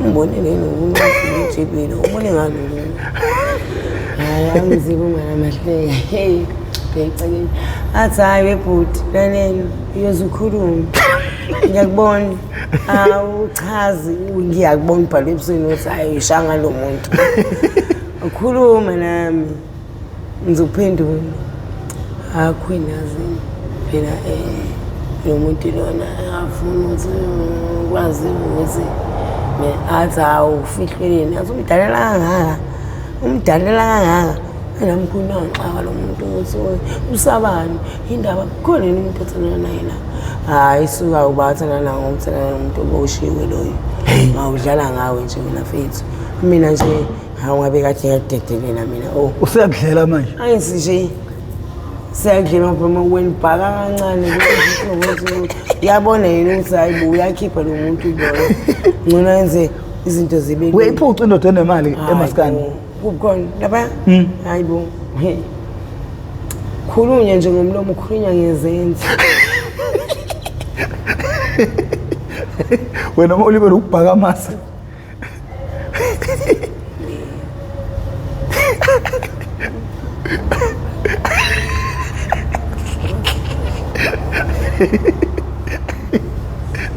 Ngibonile u-JP lo. Ubone ngani lo? Hayi, angizibi umngane amahleka. Hey, bhecekeni. Athi hayi webhuti, lalela, uyoze ukhulume. Ngiyakubona. Awuchazi, ngiyakubona ubhalwe ebusweni ukuthi hayi ushanga lo muntu. Ukhuluma nami. Ngizokuphendula. Akho nazi phela lo muntu lona akafuni ukuthi ukwazi ukuthi athi hawu ufihleleni, athi umdalela kangaka, umdalela kangaka enamkhulu angixaka lo muntu ukuthi usabani indaba, kukhona yini umuntu othandana naye la? Hhayi suka, uba athandana nawo ngokuthandana nomuntu oboshiwe loyo, ngawudlala ngawe nje wena mfethu. Mina nje hawu, ngabe kade ngakudedelela mina, oh. Useyakudlela manje. Angithi nje siyakudlela ngoba wena ubhaka kancane, uyabona yini ukuthi hayi bo, uyakhipha lo muntu lona, ngcono yenze izinto zibe lula. Uyayiphuca indoda enemali emaskani. Kukhona lapha, hayi bo. Hey. Khulunywa nje ngomlomo, ukhulunywa ngezenzo. Wena uma ulibele ukubhaka amasi.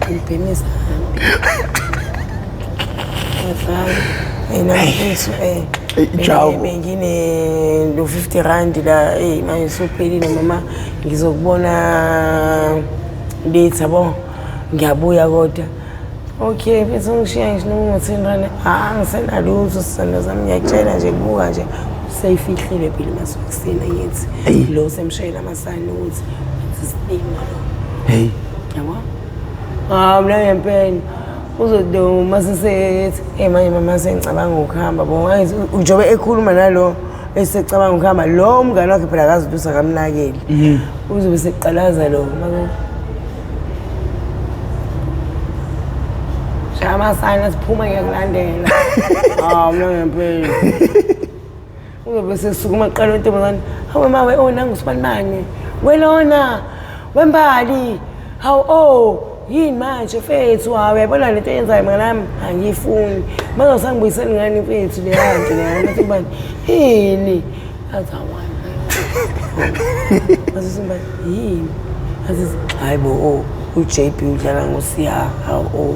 Ngibhemisa hambi. Afana. Mina mfethu Jabu. Bengine lo 50 rand la manje usuphelile mama ngizokubona later bo. Ngiyabuya kodwa. Okay, bese ungishiya ngisho noma ngo-10 rand. Ah, ngisenalutho sisando sami ngiyakutshela nje kubuka nje. Useyifihlile phela masukusina ngithi. Lo semshayela amasani ukuthi sisilima lo. Hey. Yabo? Ah, mina ngempela. Uzothi uma sesethi, hey manje mama sengicabanga ukuhamba bo. Njengoba ekhuluma nalo esecabanga ukuhamba lo mngane wakhe phela akazi ukuthi akamnakeli. Uzobe seqalaza lo. Shaya amasayini siphuma ngiyakulandela. Ah, mina ngempela. Uzobe sesukuma aqala intombazane. Hawe mawe oh nangu sibanibani. Welona wembali. Hawu oh yini manje mfethu hawu uyayibona lento eyenzayo mngani wami angiyifuni. Manje usangibuyisela ngani mfethu le yanto le yanto bani yini? Athi awani. Athi simbani yini? Athi hayi bo oh uJB udlala ngoSiya hawu oh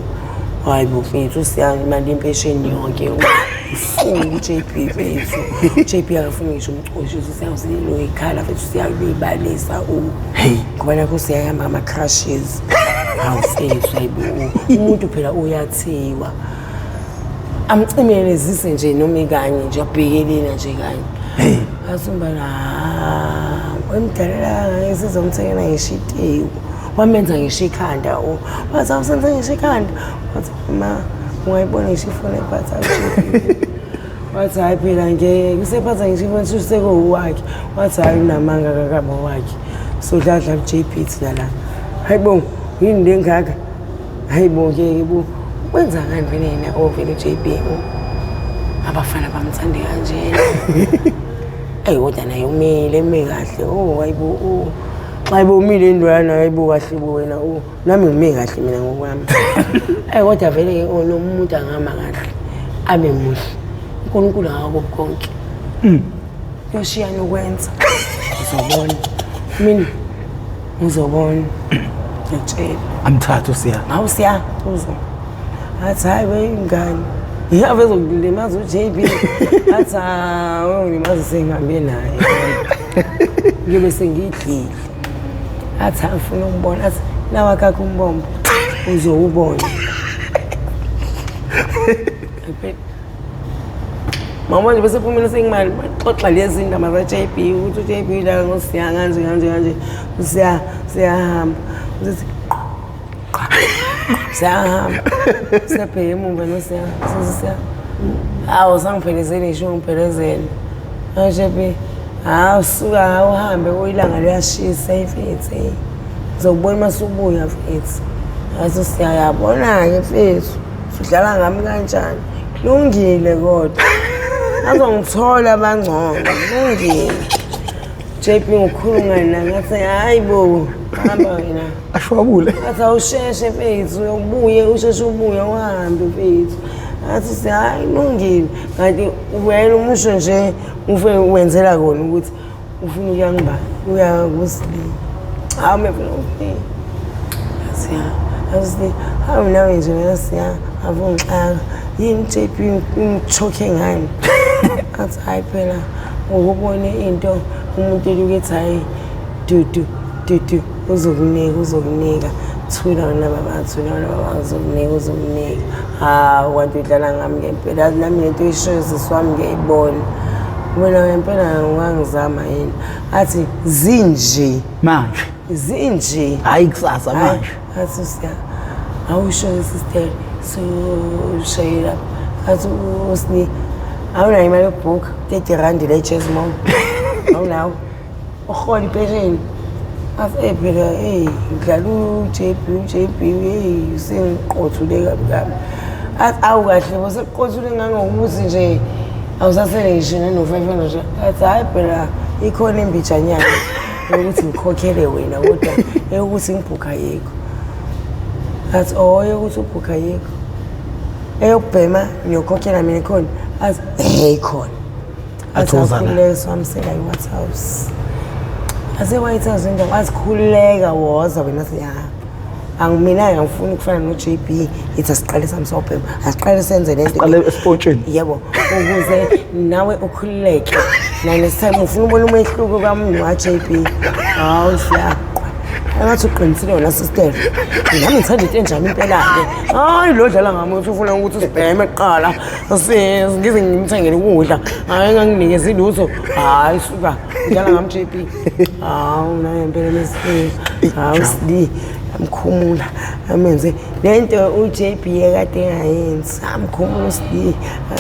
hayi bo mfethu uSiya imali yempesheni yonke. Ufuna uJB mfethu. uJB akafuni ngisho umcosho uSiya usililo ikhala mfethu uSiya uyibalisa u. Hey. Ngoba nakho usiyahamba ama-crushes. Hawu mfethu hayibo umuntu phela uyathiwa. Amcimelezise nje noma ikanye nje abhekelena nje kanye. Hey. Asumbana wemdalela ngisizomthengela ngisho iteku. Wamenza ngisho ikhanda o. Wathi awusenze ngisho ikhanda. Wathi ma ungayibona ngisho ifoni ephatha uJB. Wathi hayi phela ngeke usephatha ngisho ifoni sekuwakhe. Wathi hayi unamanga kakaba wakhe. Sodladla uJB thina la. Hayibo yini le ngaka? Hayibo ngeke bo. Wenza ngani vele yena ovele uJB o? Abafana bamthande kanjena. Eyi kodwa naye umile eme kahle. Oh hayibo oh. Hayibo umile indwana hayibo kahle bo wena oh. Nami ngime kahle mina ngokwami. Eyi kodwa vele ke oh noma umuntu angama kahle abe muhle. uNkulunkulu akakuphi konke. Yoshiyana ukwenza. Uzobona. Mina uzobona. Ngiyakutshela. Amthatha uSiya. Hawu Siya uzo. Athi hayi wengane. Yave ezokulimaza uJB. Athi hawu ngilimaza sengihambe naye. Ngibe sengidlile. Athi angifuna ukubona athi nawa kakho umbombo uzowubona. Mama nje bese phumile sengimali baxoxa lezi ndaba za JB ukuthi uJB la ngoSiya kanje kanje kanje uSiya siyahamba uthi siyahamba siyabheka emuva noSiya sesiya hawu sangiphelezele ngisho ngiphelezele JB hawu suka hawu uhambe uyilanga liyashisa mfethu ngizokubona uma subuya mfethu athi siyayabona-ke mfethu udlala ngami kanjani lungile kodwa azongithola abangcono lungile JB ngikhuluma na ngathi hayi bo hamba wena Ashwabule. athi awusheshe mfethu uyobuye usheshe ubuye uhambe mfethu athi hayi lungile kanti wena umusho nje ufe wenzela kona ukuthi ufuna ukuya ngibani uya kusili hawu mefuna ukufika siya athi hawu nawe nje wena siya avungixaka yini JB ungithokhe ngani athi hayi phela ngokubone into umuntu eluke ethi hayi dudu dudu uzokunika uzokunika thula wena baba thula wena baba uzokunika uzokunika hawu kanti udlala ngami ngempela nami lento oyishoyo sisi wami ngiyayibona wena ngempela ungangizama yini athi zinje Manje. zinje Hayi kusasa manje. athi usiya awusho sister so ushayela athi usini awunayo imali yokubhukha 30 rand le jazz mom awunawo uhola impesheni athi eh phela hey ngidlala uJB uJB hey sengiqothule kabi kabi athi awu kahle bo sekuqothule ngangokuthi nje awusasele ngisho nano-500 nje athi hhayi phela ikhona imbijanyana yokuthi ngikhokhele wena kodwa eyokuthi ngibhukha yikho. Athi oh yokuthi ubhukha yikho. Eyokubhema ngiyokhokhela mina khona. Athi hey khona. Athi Athi woza la. akhululeke siwamsela i-White House. Ase-White House indawo azikhululeka woza wena siya. Angimina-ke angifuni ukufana no-JB ithi asiqale sami sobhema asiqale senze lento Qale esipontsheni. Yebo, ukuze nawe ukhululeke. Na next time ufuna ubona umehluko kamnu wa-JB. Hawu siyaqwa. Engathi uqinisile wena sister. Nami ngithanda into enjani impela-ke. Hayi lo dlala ngami uthi ufuna ukuthi sibheme kuqala. Ngize ngimthengele ukudla. Hayi nganginikezi lutho. Hayi suka. Udlala ngami JB. Hawu naye impela mesifike. Hawu sli. Amkhumula amenze lento uJB ekade engayenzi amkhumula uSli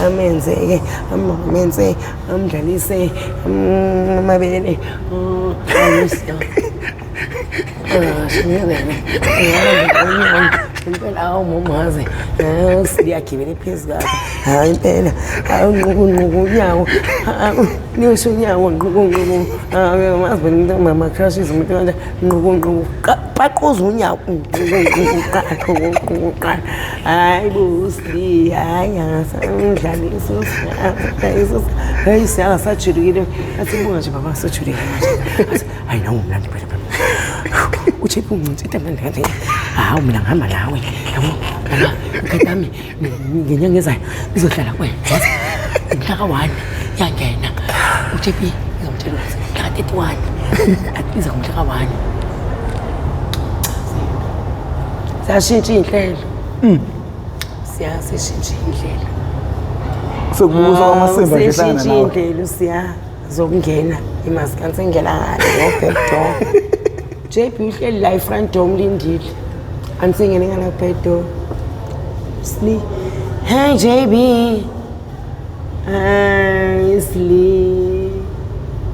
amenze-ke amenze amdlalise amabele impela awu mumaze uSli agibele phezu kwakhe hayi impela hayi nquku nquku unyawo niyosho unyawo nquku nquku mazi bena mama crushes umuntu kanje nquku nquku paquza unyawo nquku nquku nquku qala hayi bo Sli hayi angasamdlalisi uSli hayi siyangasajulukile athi buka nje baba sojulukile manje athi hayi nawu mnandi phela phela uJP uncintsha into emnandi kanje hawu mina ngihamba nawe yabo ngoba ikhadi lami ngenyanga ezayo lizohlala kuwena yazi mhla ka-1 yangena uJP ngizomtshela ukuthi mhla ka-31 iza ngomhla ka-1 siyashintsha iy'nhlelo siyasishintsha iy'ndlela Sekubusa kwamasimba nje hlangana seshintsha nawe. iy'ndlela usiya zokungena imasikani sengena ngale ngo-back door JB uhleli la i-front door umlindile angisengene ngala back door Sli hey JB Hayi Sli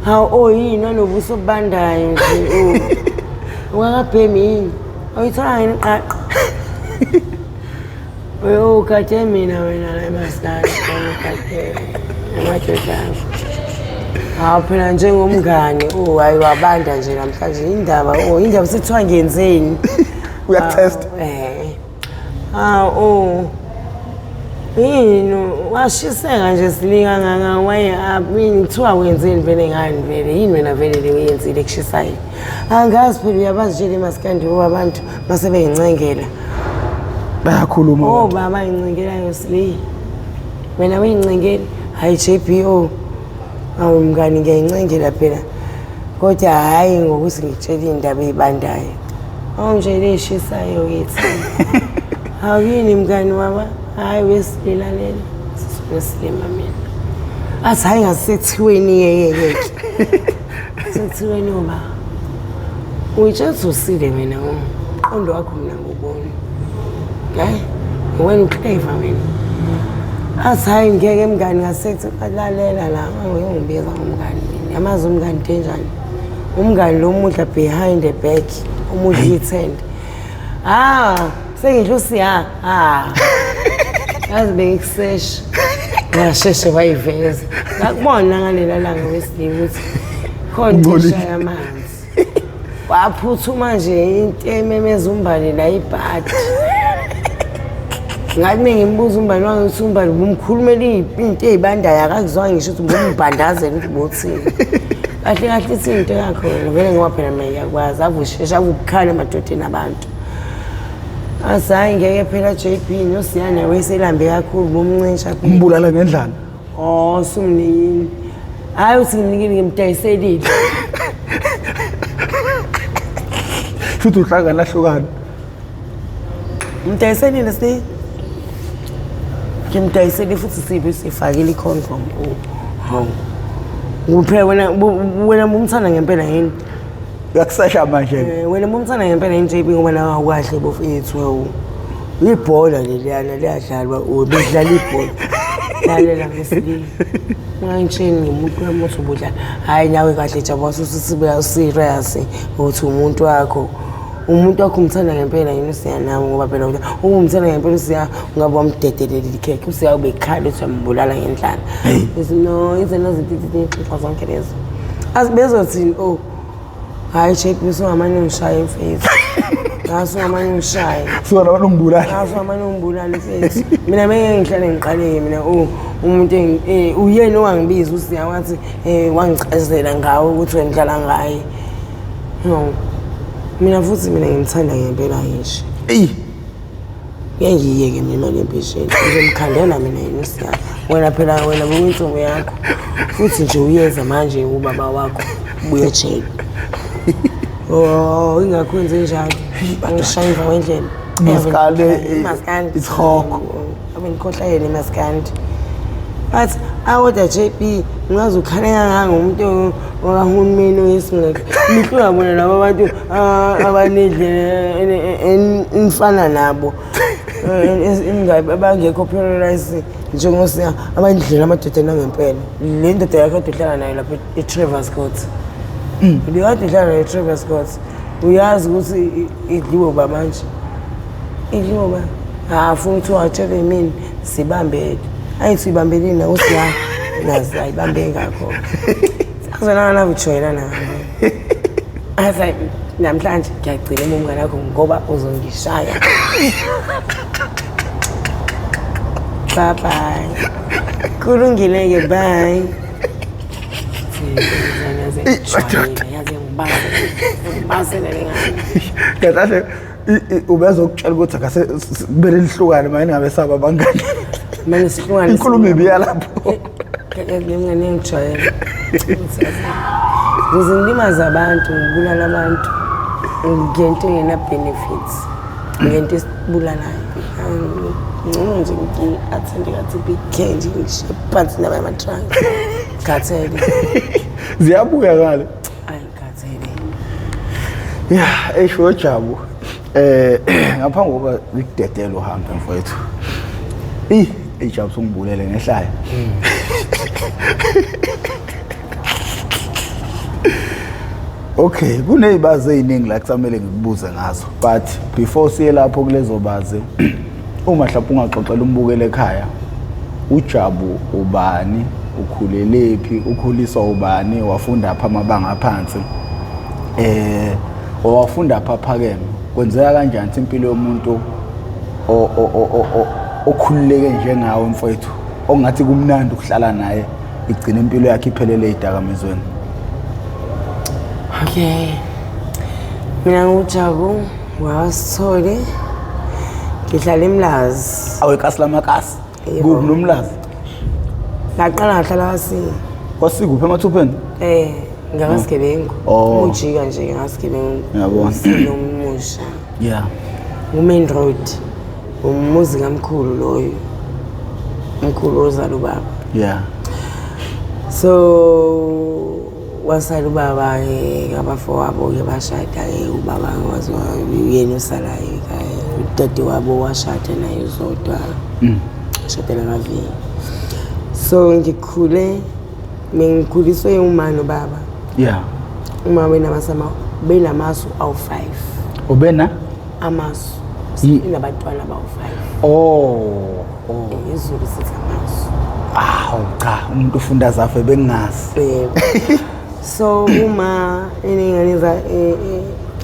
hawu oh yini wanobuso obubandayo nje oh ungakabhemi yini awuyithola yini iqaqa Uyogade mina wena la emasikani ugade amadoda Hawu phela njengomngane oh hayi wabanda nje namhlanje indaba oh indaba sethiwa ngenzeni Uyakutest. Eh. Ah oh yini washiseka nje silika nganga waye yini kuthiwa wenzeni vele ngani vele yini wena vele le uyenzile ekushisayo angazi phela uyabazi nje le masikandi abantu mase beyincengela Bayakhuluma. Oh abantu. baba ngincengelayo Sli. Wena uyincengeli? Hayi JPO. Awu mngani ngiyayincengela phela. Kodwa hayi ngokuthi ngitshele indaba ezibandayo. Awungitshele eshisayo kithi. Hawu yini mngani waba? Hayi wesilalela. Sisuke silima mina. Athi hayi ngasethiweni yeyeke. Sethiweni uba. Uyitshela ukuthi usile wena umqondo wakho mina ngubona. Hayi, wena uclever wena. Athi hayi ngeke mngani ngasethi lalela la uyongibiza ngomngani mina. Yamazi umngani into enjani? Umngani lo mudla behind the back, umudla ithende. Ah, sengidla usiya. Ah. Yazi bengikusesha. Ngasheshe wayiveza. Ngakubona ngalela langa wesilisa ukuthi khona into Ungcolile. eshaya amanzi. Waphuthuma nje into ememeza umbali la ibhadi. Ngathi mengimbuza umbali wangu ukuthi umbali ubumkhulumela into ey'bandayo akakuzwanga ngisho ukuthi ubumbandazela ukuthi ubuthini. Kahle kahle ithi into yakho wena vele ngoba phela mina ngiyakwazi ave ushesha ave ubukhala emadodeni abantu. Athi hhayi ngeke phela JB nosiyana wayeselambe kakhulu bomncisha phela. Umbulala ngendlala. Oh, sumnikile. Hayi uthi ngimnikile ngimdayiselile. Futhi uhlangana hlukana. Ngimdayiselile si. Ngimdayiselile futhi sibe sifakile i-condom. Oh. Hawu. Ngoba wena wena bumthanda ngempela yini? Uyakusesha manje. Wena bumthanda ngempela yini JB ngoba nawe awukahle bofethu hawu. Ibhola leliyana liyadlalwa oh bedlala ibhola. Lalela ngesilili. Ungangitsheli ngomuntu wami uthi ubudlala. Hayi nawe kahle Jabu ususibuya serious uthi umuntu wakho. Umuntu wakho umthanda ngempela yini usiya nawe ngoba phela uma umthanda ngempela usiya ungabe wamdedelela ikhekhe usiya ubekhala uthi uyambulala ngendlala. No izinto zinto zonke lezo. Azibezothini oh hayi JB usungamane ungishaya mfethu. Ngasuka manje ngishaye. Suka labantu ungibulala. Ngasuka manje ungibulala mfethu. Mina meke ngihlale ngiqaleke mina umuntu uyena owangibiza uSiya wathi wangichazela ngawe ukuthi wena udlala ngaye. No. Mina futhi mina ngimthanda ngempela ngisho. Eyi. Ngeke ngiyeke mina imali yempesheni. Ngizomkhandela mina yena uSiya. Wena phela wena buyinsomo yakho. Futhi nje uyeza manje ubaba wakho ubuye ejele. Oh, ingakho wenze njalo. Ngishaya emva kwendlela. Maskandi, Maskandi. isihogo. Abe ngikhohlakele maskandi. But awoda JB ungaze ukhale kangaka ngomuntu wakahulumeni owesimele. Mihlo uyabona laba bantu abanendlela enifana nabo. Abangekho paralyzed njengosiya abandlela amadoda nangempela. Le ndoda yakho kade uhlala nayo lapha e-Travis Scott. Bekade uhlala nayo e-Travis Scott. Uyazi ukuthi idliwe uba manje. Idliwe uba. Ha, funa ukuthi watshele mina sibambele. Ayithi uyibambelile na usiya. Nazi ayibambe ngakho. Akuzonanga na ujwayelana ngakho. Athi namhlanje ngiyagcina umngane wakho ngoba uzongishaya. Bye bye. Kulungile ke bye. Kahle kahle ubezokutshela ukuthi akase kumele nihlukane manje ningabe saba abangani. Manje sihlukane. Inkulumo ibiya lapho. Ngane ngijwayele. Ngize ngilimaze abantu, ngibulala abantu ngento engena benefits. Ngento esibulalayo. Ngcono nje ngi-athende ka-TB care nje ngishiye phansi indaba yama-drugs. Ngikhathele. Ziyabuya ngale. Ayi ngikhathele. Yeah, esho Jabu. Ngaphambi kokuba ngikudedele uhambe mfowethu. Ijabu sungibulele ngehlaya. Okay, kunezibazi eziningi la kusamele ngikubuze ngazo. But before siye lapho kulezo bazi, uma mhlawumbe ungaxoxela umbukeli ekhaya, uJabu ubani, ukhulelephi, ukhuliswa ubani, wafunda pha amabanga aphansi. Wafunda pha phakeme. Kwenzeka kanjani impilo yomuntu okhululeke njengawe mfowethu, ongathi kumnandi ukuhlala naye, igcina impilo yakhe iphelele ezidakamizweni? Okay. Mina nguJabu waSithole. Ngihlala eMlazi. Awu ekasi lamakasi. Yebo. Kuphi noMlazi? Ngaqala ngahlala kwaSiko. Kwasikuphi emathupeni? Ngakasigebengu. Oh. Ujika nje ngakasigebengu. Ngiyabona. Sinomusha. Yeah. Ku-main road. Umuzi kamkhulu loyo. Umkhulu ozala ubaba. Yeah. So wasala ubaba abafowabo ke bashada ubaba yena osalayo ekhaya. Udade wabo washada naye uZodwa. Washadela kaVini. So ngikhule ngikhuliswe uma nobaba. Yeah. Uma benamasu awu-5. Ubena? Amasu. Inabantwana abawu-5. Oh, oh. IsiZulu sithi amasu. Awu cha, umuntu ufunda zafe bengazi. Yebo. So uma enengane za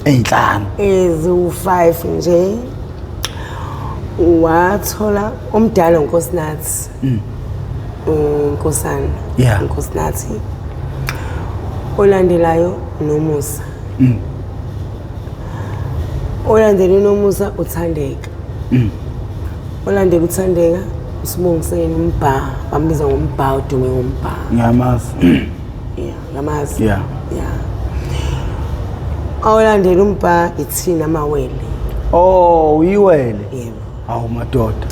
ezinhlanu eziwu-5 nje wathola omdala uNkosinathi. Unkosana. Yeah. Unkosinathi. Olandelayo Nomusa. Olandela uNomusa uThandeka. Olandela uThandeka uSibongiseni uMbha, bambiza ngoMbha, udume ngoMbha. Ngiyamazi. Yeah, ngiyamazi. Yeah. Yeah. Olandela uMbha ithina amawele. Oh, uyiwele. Yebo. Awu madoda.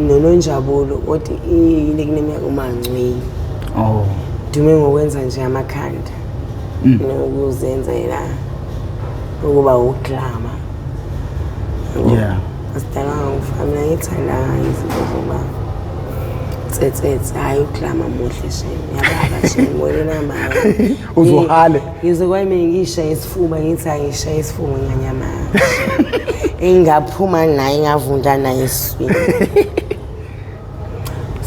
Nononjabulo kodwa nickname yakhe uMangcwini. Oh. Dume ngokwenza nje amakhanda. Nokuzenzela ukuba uglama. Yeah. Asidalanga ngifamila ngithanda izinto zokuba tsetsetse, hayi uglama muhle shame. Yababa shame wena namanje. Uzohale. Ngizokwami ngishaye isifuba ngithi angishaye isifuba nganyama. Engaphuma naye ngavunda naye eswini.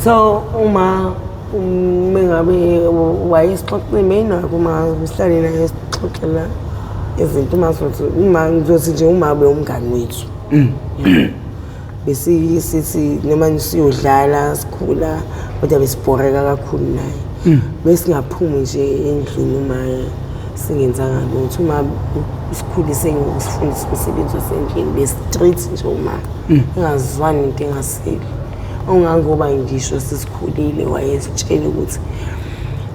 So uma mengabe wayesixoxile mina kuma sihlale naye sixoxela Izinto uma sothi uma ngizothi nje uma ube umngani wethu. Bese sithi noma siyodlala sikhula, kodwa besibhoreka kakhulu naye. Besingaphumi nje endlini uma singenzanga lutho. Uma sikhulise ngokusifundisa umsebenzi wasendlini, be-strict nje uma engazwani into engaseli. Ongangoba ngisho sesikhulile wayesitshela ukuthi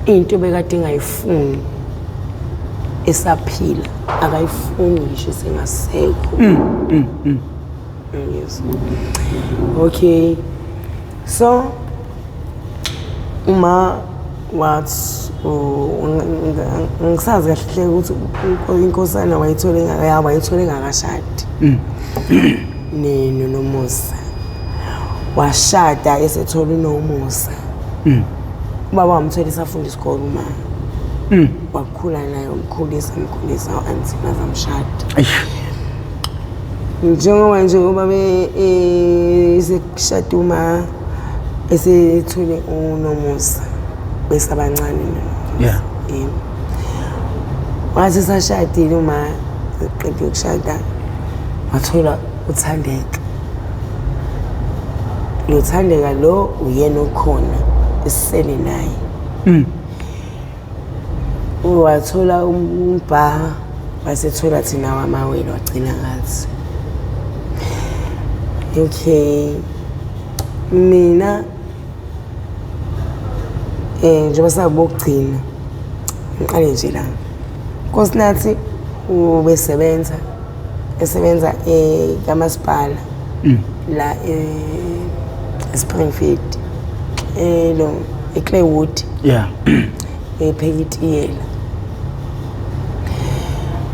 into bekade engayifuni esaphila akayifuni ngisho sengasekho. Yes, okay, so uma wathi ngisazi kahle ukuthi inkosana wayithole ya wayithole engakashadi noNomusa. Washada esethola uNomusa. Ubaba wamthola esafunda isikole. Uma wakhula naye, umkhulisa mkhulisa until azamshada. Eish. Njengoba nje ubaba eseshada, uma esethole uNomusa besabancane. Yebo, wathi sashadile, uma eqeda ukushada wathola uThandeka. Lo Thandeka lo uyena okhona esisele naye. Wathola umbhaha, wasethola thina wamawele, wagcina ngathi okay. Mina njengoba sakubokugcina, ngiqale nje la. Nkosinathi ubesebenza, esebenza kamasipala la e-Springfield, lo eClaywood, epheka itiyela.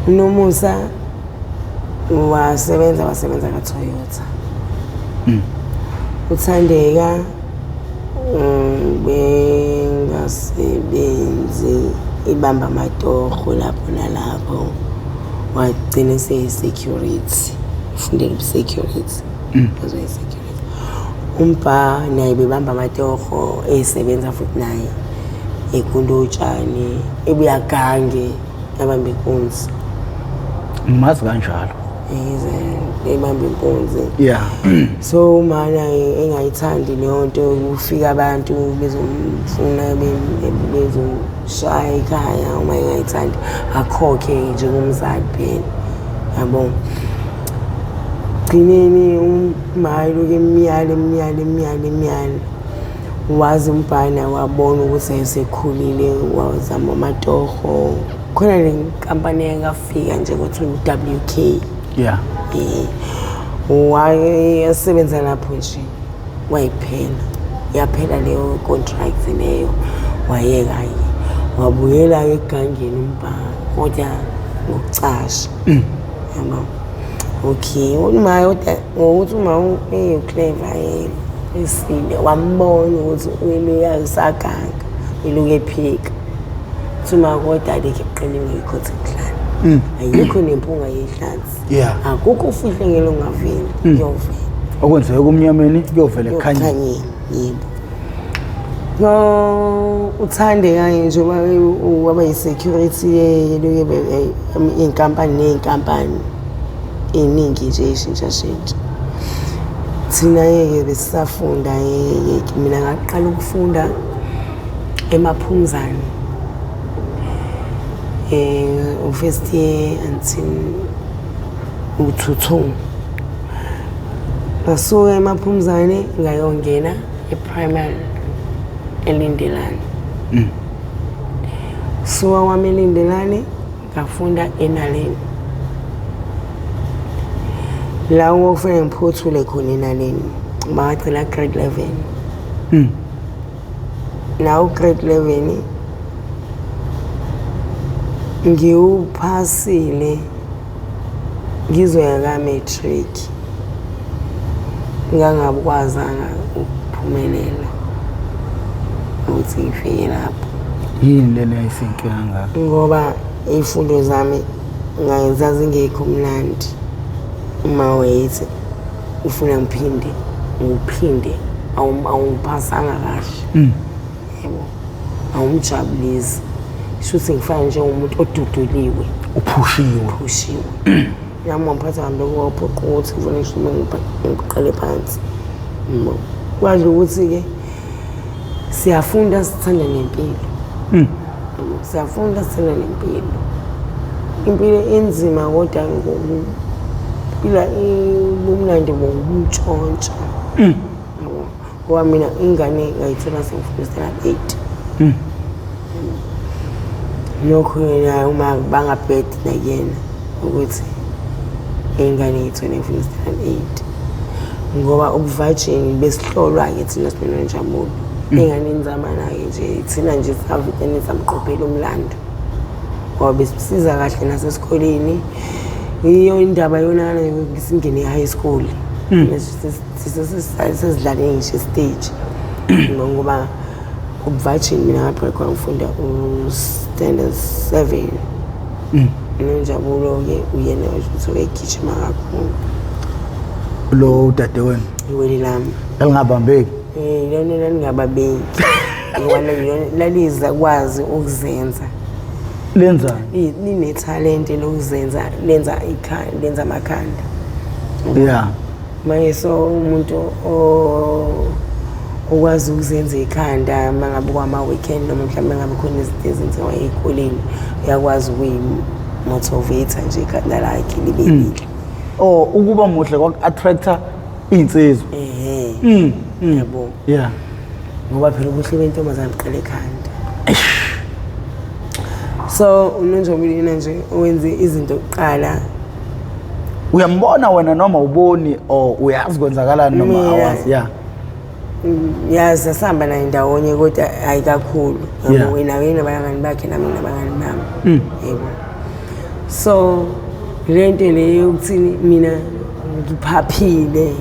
Unomusa wasebenza ka-Toyota. Uthandeka bengasebenzi, ibamba amatoho lapho nalapho, wagcina eseyi-security, ufundela ubu-security, wazoyi-security. Umbha naye bebamba amatoho, esebenza futhi naye egunda utshani, ebuya gange abamba inkunzi. Ngimazi kanjalo. Yize ebamba inkunzi. So umana engayithandi leyo nto, kufika abantu bezomfuna, bezoshaya ekhaya. Uma engayithandi akhokhe njengomzali phela, yabo. Gcineni uma lokhu emyala, emyala, emyala, emyala, wazi umbhana wabona ukuthi esekhulile, wazama amatoho khona le nkampani yakafika nje kuthiwa u-WK. Wayesebenza lapho nje, wayiphela, yaphela leyo contract leyo, wayeka-ke, wabuyela-ke egangeni umbhaka, kodwa ngokucasha, yabo. Okay, uma kodwa ngokuthi uma eyi-clever esile, wambona ukuthi uyeluka usaganga, eluka ephika. Uthi uma kodwa alikho eqiniwe ikhotha ekuhlala, ayikho nempunga yehlathi. Akukho ufihlekelo ongaveli, kuyovela. Okwenzeka kumnyameni kuyovela ekukhanyeni. Ekukhanyeni, yebo. No uthande kanye njengoba waba yi-security iy'nkampani ney'nkampani ey'ningi nje ey'shintshashintsha. Thina-ke besisafunda-ke, mina ngaqala ukufunda eMaphumzane u-first year until u-two two. Ngasuka eMaphumzane ngayongena e-primary eLindelani. Suka kwami eLindelani ngafunda eNaleni, la kwakufanele ngiphothule khona eNaleni, ngagcina grade 11. Nawo grade 11 ngiwuphasile, ngizoya ka-matric, ngangakwazanga ukuphumelela ukuthi ngifike lapho. Yini lena yayisinkinga kangaka? Ngoba iy'fundo zami zazingekho mnandi. Uma wayethi ufuna ngiphinde, ngiphinde, awungiphasanga kahle, yebo, awumjabulisi, shuthi ngifana njengomuntu oduduliwe. Phushiwe. Phushiwe. Nami wamphatha kabi lokho, waphoqa ukuthi ngifune ngisho ngiqale phansi. Yabo. Kwadla ukuthi-ke siyafunda sithanda nempilo. Yabo, siyafunda sithanda nempilo. Impilo inzima kodwa ngokuphila ubumnandi ngokuntshontsha. Yabo. Ngoba mina ingane ngayithola sengifunda standard 8. Lokho yena uma bangabhedi nakuyena ukuthi ingane ngiyithole ngifunda standard 8. Ngoba ubuvajini besihlolwa-ke thina sinononjabulo. Ey'nganeni zamana-ke nje thina nje savele samqophela umlando. Ngoba besisiza kahle nasesikoleni. Yiyo indaba yonakala singene e-high school. Sesidlale ngisho stage. Ngoba ubuvajini mina ngapha khona ngifunda u-standard 7. Nonjabulo-ke uyena ukuthi egijima kakhulu. Lo udadewenu Iwele lami. elingabambeki. Lona lalingababeki. Ngoba laliza kwazi ukuzenza. Lenzani? Linethalente lokuzenza, lenza ikhanda, lenza amakhanda. Yeah. Manje so umuntu okwazi ukuzenza ikhanda uma ngabe kwama-weekend noma mhlawumbe ngabe khona izinto ezenziwa ey'koleni, uyakwazi ukuyi-motivate nje ikhanda lakhe libe lihle. Oh, ukuba muhle kwaku-attracta iy'nsizwa. Ehhe. Yabo. Yeah. Ngoba phela ubuhle bentombazane buqala ekhanda. So uNonjabulo yena nje owenze izinto kuqala. Uyambona wena noma uboni or uyazi kwenzakalani noma awazi? Yeah. Yazi sasihamba naye ndawonye kodwa hayi kakhulu. Yeah. Yabo, yena nabangani bakhe nami nabangani bami. Yebo. So le nto le yokuthi mina ngiphaphile.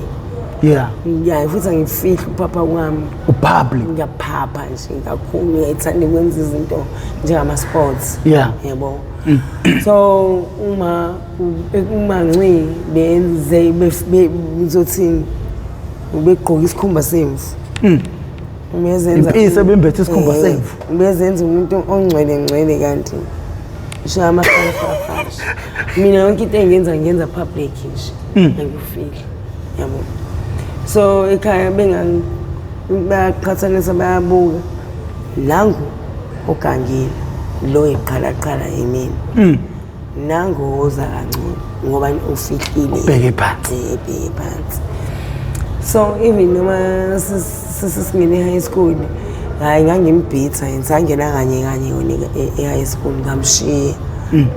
Yeah. Yeah, futhi angifihli uphapha kwami. Ububbly. Ngiyaphapha nje kakhulu, ngiyayithanda ukwenza izinto njengama-sports. Yeah. Yebo. So uma nci benze ngizothini ubegqoka isikhumba semvu. Ubezenza Impisi ebimbethe isikhumba semvu. Ubezenza umuntu ongcwele ngcwele kanti ushaya amafarafara. Mina yonke into engiyenza ngiyenza public nje. Angifihli. Yabo. So ekhaya bayaqhathanisa bayabuka. Nangu ogangile lo iqhalaqhala yimina. Nangu oza kancane ngoba ufihlile. Ubheke phansi. Ebheke phansi. So even noma sisingene high school, hayi ngangimbhitha ngisangena kanye kanye yona e-high school ngamshiya.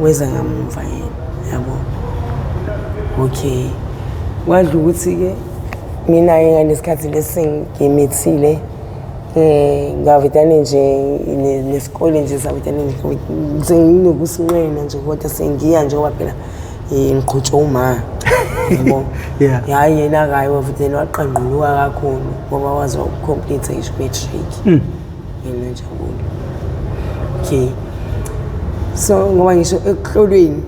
Weza ngamuva yena, yabo. Okay. Kwadla ukuthi-ke mina-ke ngalesikhathi lesi ngimithile ngavedane nje nesikole nje savedane nje senginokusinqena nje kodwa sengiya nje ngoba phela ngiqhutshwa uma. Yabo. Yeah. Hayi yena akayi wavedane waqangquluka kakhulu ngoba wazi wakucomplete ngisho matric. Yena Njabulo. Okay. So ngoba ngisho ekuhlolweni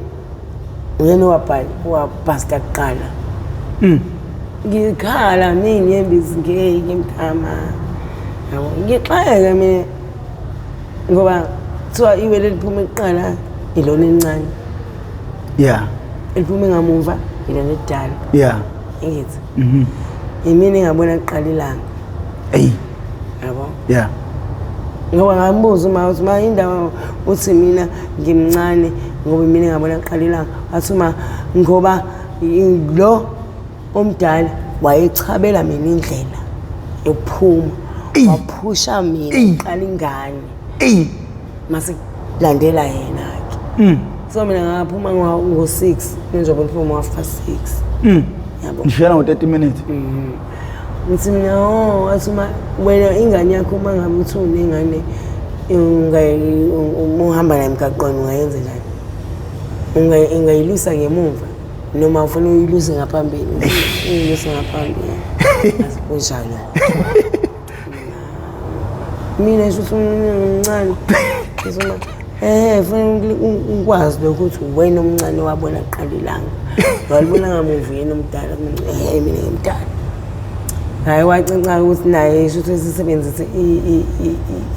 uyena owabhala wabhasta kuqala. Ngikhala ney'nyembezi ngeke mntama. Yabo, ngixakeke mina ngoba kuthiwa iwele liphume kuqala ilona elincane. Yeah. Eliphume ngamuva ilona elidala. Yeah. Ngithi. Yimina engabona kuqala ilanga. Ey. Yabo. Yeah. Ngoba ngambuza uma uthi ma indaba uthi mina ngimncane ngoba mina ngabona kuqala ilanga. Wathi uma ngoba lo omdala wayechabela mina indlela yokuphuma. Waphusha mina kuqala ingane. Ey. Mase landela yena ke. So mina ngaphuma ngo-6 njengoba ngiphuma ngo-half past 6. Yabo. Nishiyana ngo-30 minutes. Ngithi mina oh wathi uma wena ingane yakho uma ngabe uthi unengane uma uhamba nayo emgaqweni ungayenza njani? Ungayilusa ngemuva noma ufuna uyiluse ngaphambili? Uyiluse ngaphambili. Kunjalo. Mina ngisho ukuthi umncane. Ngithi uma fanele ukwazi lokho ukuthi wena omncane wabona kuqala ilanga. Walibona ngamuva yena omdala, mina ngimdala. Hayi wacinca ukuthi naye isho ukuthi sisebenzise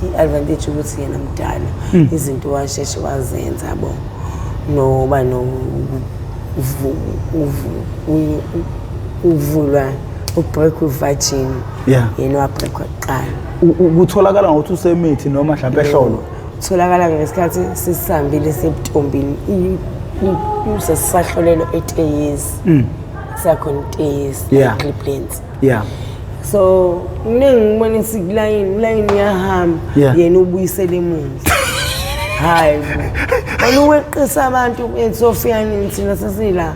i-advantage ukuthi yena mdala. Izinto washeshe wazenza yabo. Noba no uvulwa ubreak virgin. Yena wabreakwa kuqala. Kutholakala ngokuthi usemithi noma mhlawumbe ehlolwa? Kutholakala ngesikhathi sisihambile sebutombini, usesahlolelwa eteyisi. Sakhona iteyisi, Cliplands. So kuningi ngibona isikulayini, ulayini uyahamba, yena ubuyisela emuva. Hayi bo. Wena uweqisa abantu sofika nini thina sesila.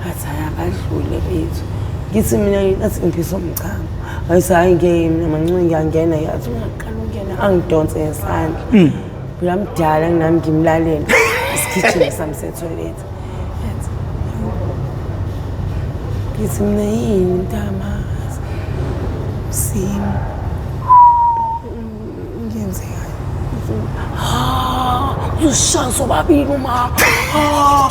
Athi hayi abadlule bethu. Ngithi mina athi ngiphisa umchamo. Ayithi hayi ngeke mina mancinci ngiyangena, athi ungaqala ungena angidonse ngesandla. Phela mdala nami ngimlalela. Isigijimi sami sethoyilethi. Ngithi mina yini mntama? Simo. Ngenzeka. Ah, uzosishaya sobabili uma. Ah,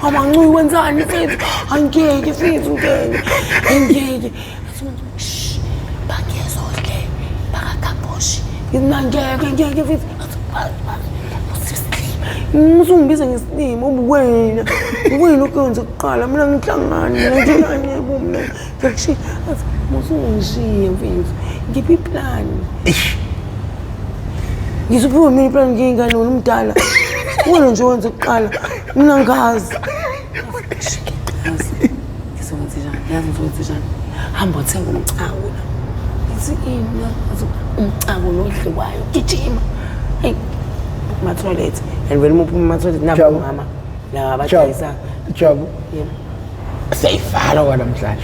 amancuyi wenzani mfethu? Angeke mfethu ngeke. Angeke. Athi umuntu, shh, bakezohle, bakakabhoshi. Ngithi mina ngeke ngeke mfethu. Athi usungibiza ngesilima ubuwena. Uwena okwenza kuqala mina ngihlangane ngihlangane yebo mina. Ngiyakushiya. Athi musungishiye mfethu. Ngiphi iplan? Ngizuphiwe mina iplan ngiyingane wena umdala. Wena nje wenza kuqala. Mina ngazi. Ngizokwenza njani? Yazi ngizokwenza njani? Hamba uthenga umcako la. Ngithi ini? Umcako lo odliwayo. Gijima. Hey, kuma-toilet. And vele uma uphuma ema-toilet nabo mama laba abadayisa. Jabu. Yebo. Siyayivala kwanamhlanje.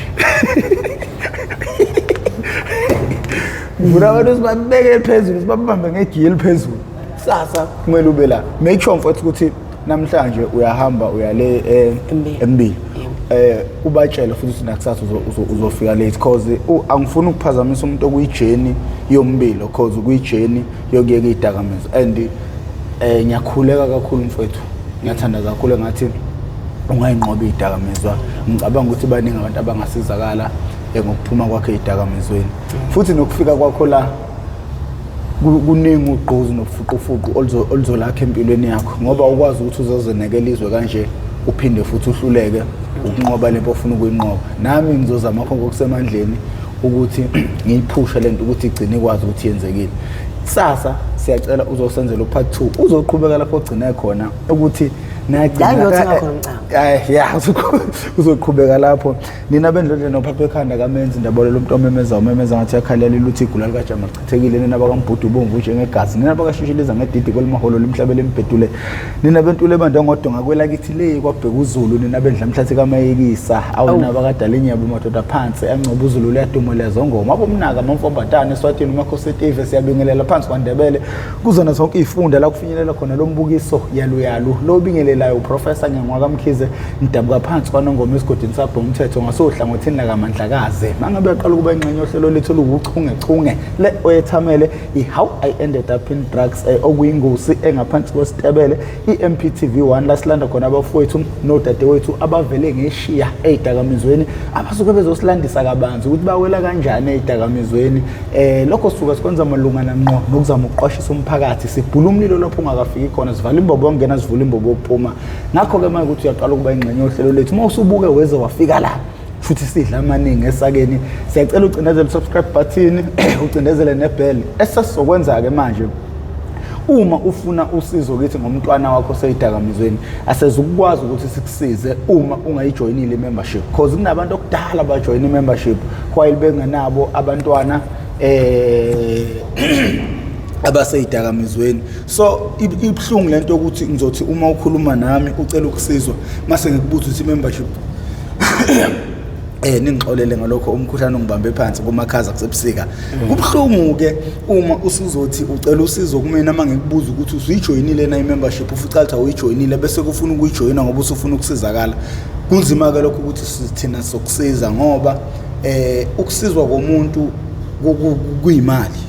Ngifuna abantu sibabeke phezulu, sibabambe ngegiya eliphezulu. Kusasa kumele ube la. Make sure mfowethu ukuthi namhlanje uyahamba uyale embili. Ubatshele futhi ukuthi nakusasa uzofika late cause angifuni ukuphazamisa umuntu okuyi-journey yombilo cause ukuyi-journey yokuyeka iy'dakamizwa and ngiyakhuleka kakhulu mfowethu, ngiyathanda kakhulu engathi ungayinqoba iy'dakamizwa. Ngicabanga ukuthi baningi abantu abangasizakala ngokuphuma kwakhe ey'dakamizweni futhi nokufika kwakho la kuningi ugqozi nobufuqufuqu oluzolakha empilweni yakho ngoba ukwazi ukuthi uzozenekela izwe kanje uphinde futhi uhluleke ukunqoba lento ofuna ukuyinqoba. Nami ngizozama konke okusemandleni ukuthi ngiyiphushe lento ukuthi igcine ikwazi ukuthi yenzekile. Kusasa siyacela uzosenzela upart 2, uzoqhubeka lapho ogcine khona ukuthi nagcina ngiyothenga khona umcamo. Ya, uzoqhubeka lapho. Nina bendlondle nophapha ekhanda kamenzi ndabolo lomuntu omemeza umemeza ngathi yakhalela iluthi igula likajama lichithekile. Nina bakambhudu ubomvu njengegazi, nina bakashishiliza ngedidi kwelimaholo limhlabele embhedule, nina bentule ebanda ngodonga kwelakithi le kwabheka uZulu, nina bendla mhlathi kamayekisa awu nina bakadala inyabo madoda phansi ancoba uZulu liyadumo lezongoma abomnaka amamfombatane eSwatini umakhosi etive siyabingelela phansi kwaNdebele kuzona zonke iy'funda la kufinyelela khona lo mbukiso yaluyalu lo bingelelayo uProfessor Ngengwa kaMkhize ngidabuka phansi kwaNongoma esigodini sabho umthetho ngasohlangothini lakaMandlakazi. Mangabe uyaqala ukuba ingxenye yohlelo lethu oluwuchungechunge le oyethamele i-How I Ended Up in Drugs okuyingosi engaphansi kwesitebele i-MPTV 1 la silanda khona abafowethu nodadewethu abavele ngeshiya ey'dakamizweni abasuke bezosilandisa kabanzi ukuthi bawela kanjani ey'dakamizweni. Lokho sisuke sikwenza malungana ngqo nokuzama ukuqwashisa umphakathi, sibhula umlilo lapho ungakafiki khona, sivala imbobo yokungena, sivula imbobo yokuphuma. Ngakho-ke manje ukuthi uyaqala ukuba ingxenye yohlelo lethu, uma usubuke weze wafika la futhi sidla amaningi esakeni, siyacela ucindezele u-subscribe button, ucindezele nebell. Esesizokwenza-ke manje, uma ufuna usizo kithi ngomntwana wakho oseyidakamizweni, asezukwazi ukuthi sikusize uma ungayijoyinile i-membership, cause kunabantu okudala bajoyina i-membership while bengenabo abantwana abaseyidakamizweni. So ibuhlungu lento yokuthi ngizothi uma ukhuluma nami ucela ukusizwa mase ngikubuza ukuthi i-membership ningixolele ngalokho, umkhuhlane ungibambe phansi kumakhaza kusebusika. Kubuhlungu ke uma usuzothi ucela usizo kumina uma ngikubuza ukuthi usuyijoyinile na i-membership, ufica ukuthi awuyijoyinile bese kufuna ukuyijoyina ngoba usufuna ukusizakala. Kunzima ke lokho ukuthi thina sokusiza ngoba ukusizwa komuntu kuyimali.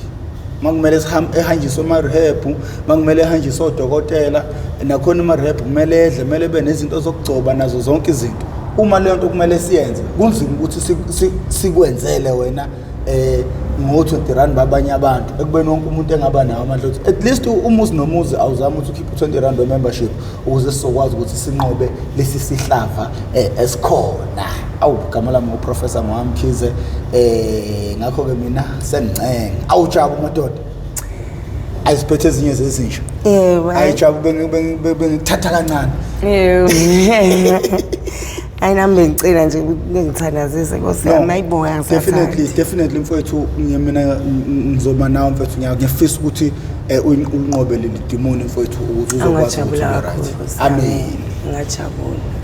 Makumele ehanjiswe ema-rehab, makumele ehanjiswe odokotela, nakhona ema-rehab kumele edle, kumele ebe nezinto zokugcoba nazo zonke izinto. Uma leyo nto kumele siyenze, kunzima ukuthi sikwenzele wena Ngo-20 rand babanye abantu, ekubeni wonke umuntu engaba nawo amandla ukuthi at least umuzi nomuzi awuzame ukuthi ukhiphe u-20 rand we-membership ukuze sizokwazi ukuthi sinqobe lesi sihlava esikhona. Awu, gama lami uProfessor Mwamkhize. Ngakho-ke mina sengincenga, awujabu madoda, ayiziphethe ezinye zezinja. Yebo. Ayijabu, bengikuthatha kancane. Yebo. Hayi, nami bengicela nje ukuthi ningithandazise, Nkosi yami, ayibonga ngisathatha. Definitely, mfowethu, mina ngizoba nawe, mfethu. Ngiyafisa ukuthi ulinqobe leli dimoni, mfowethu, ukuze uzokwazi ukuthi Angajabula ube kakhulu, right. Nkosi yami. Amen. Ngajabula.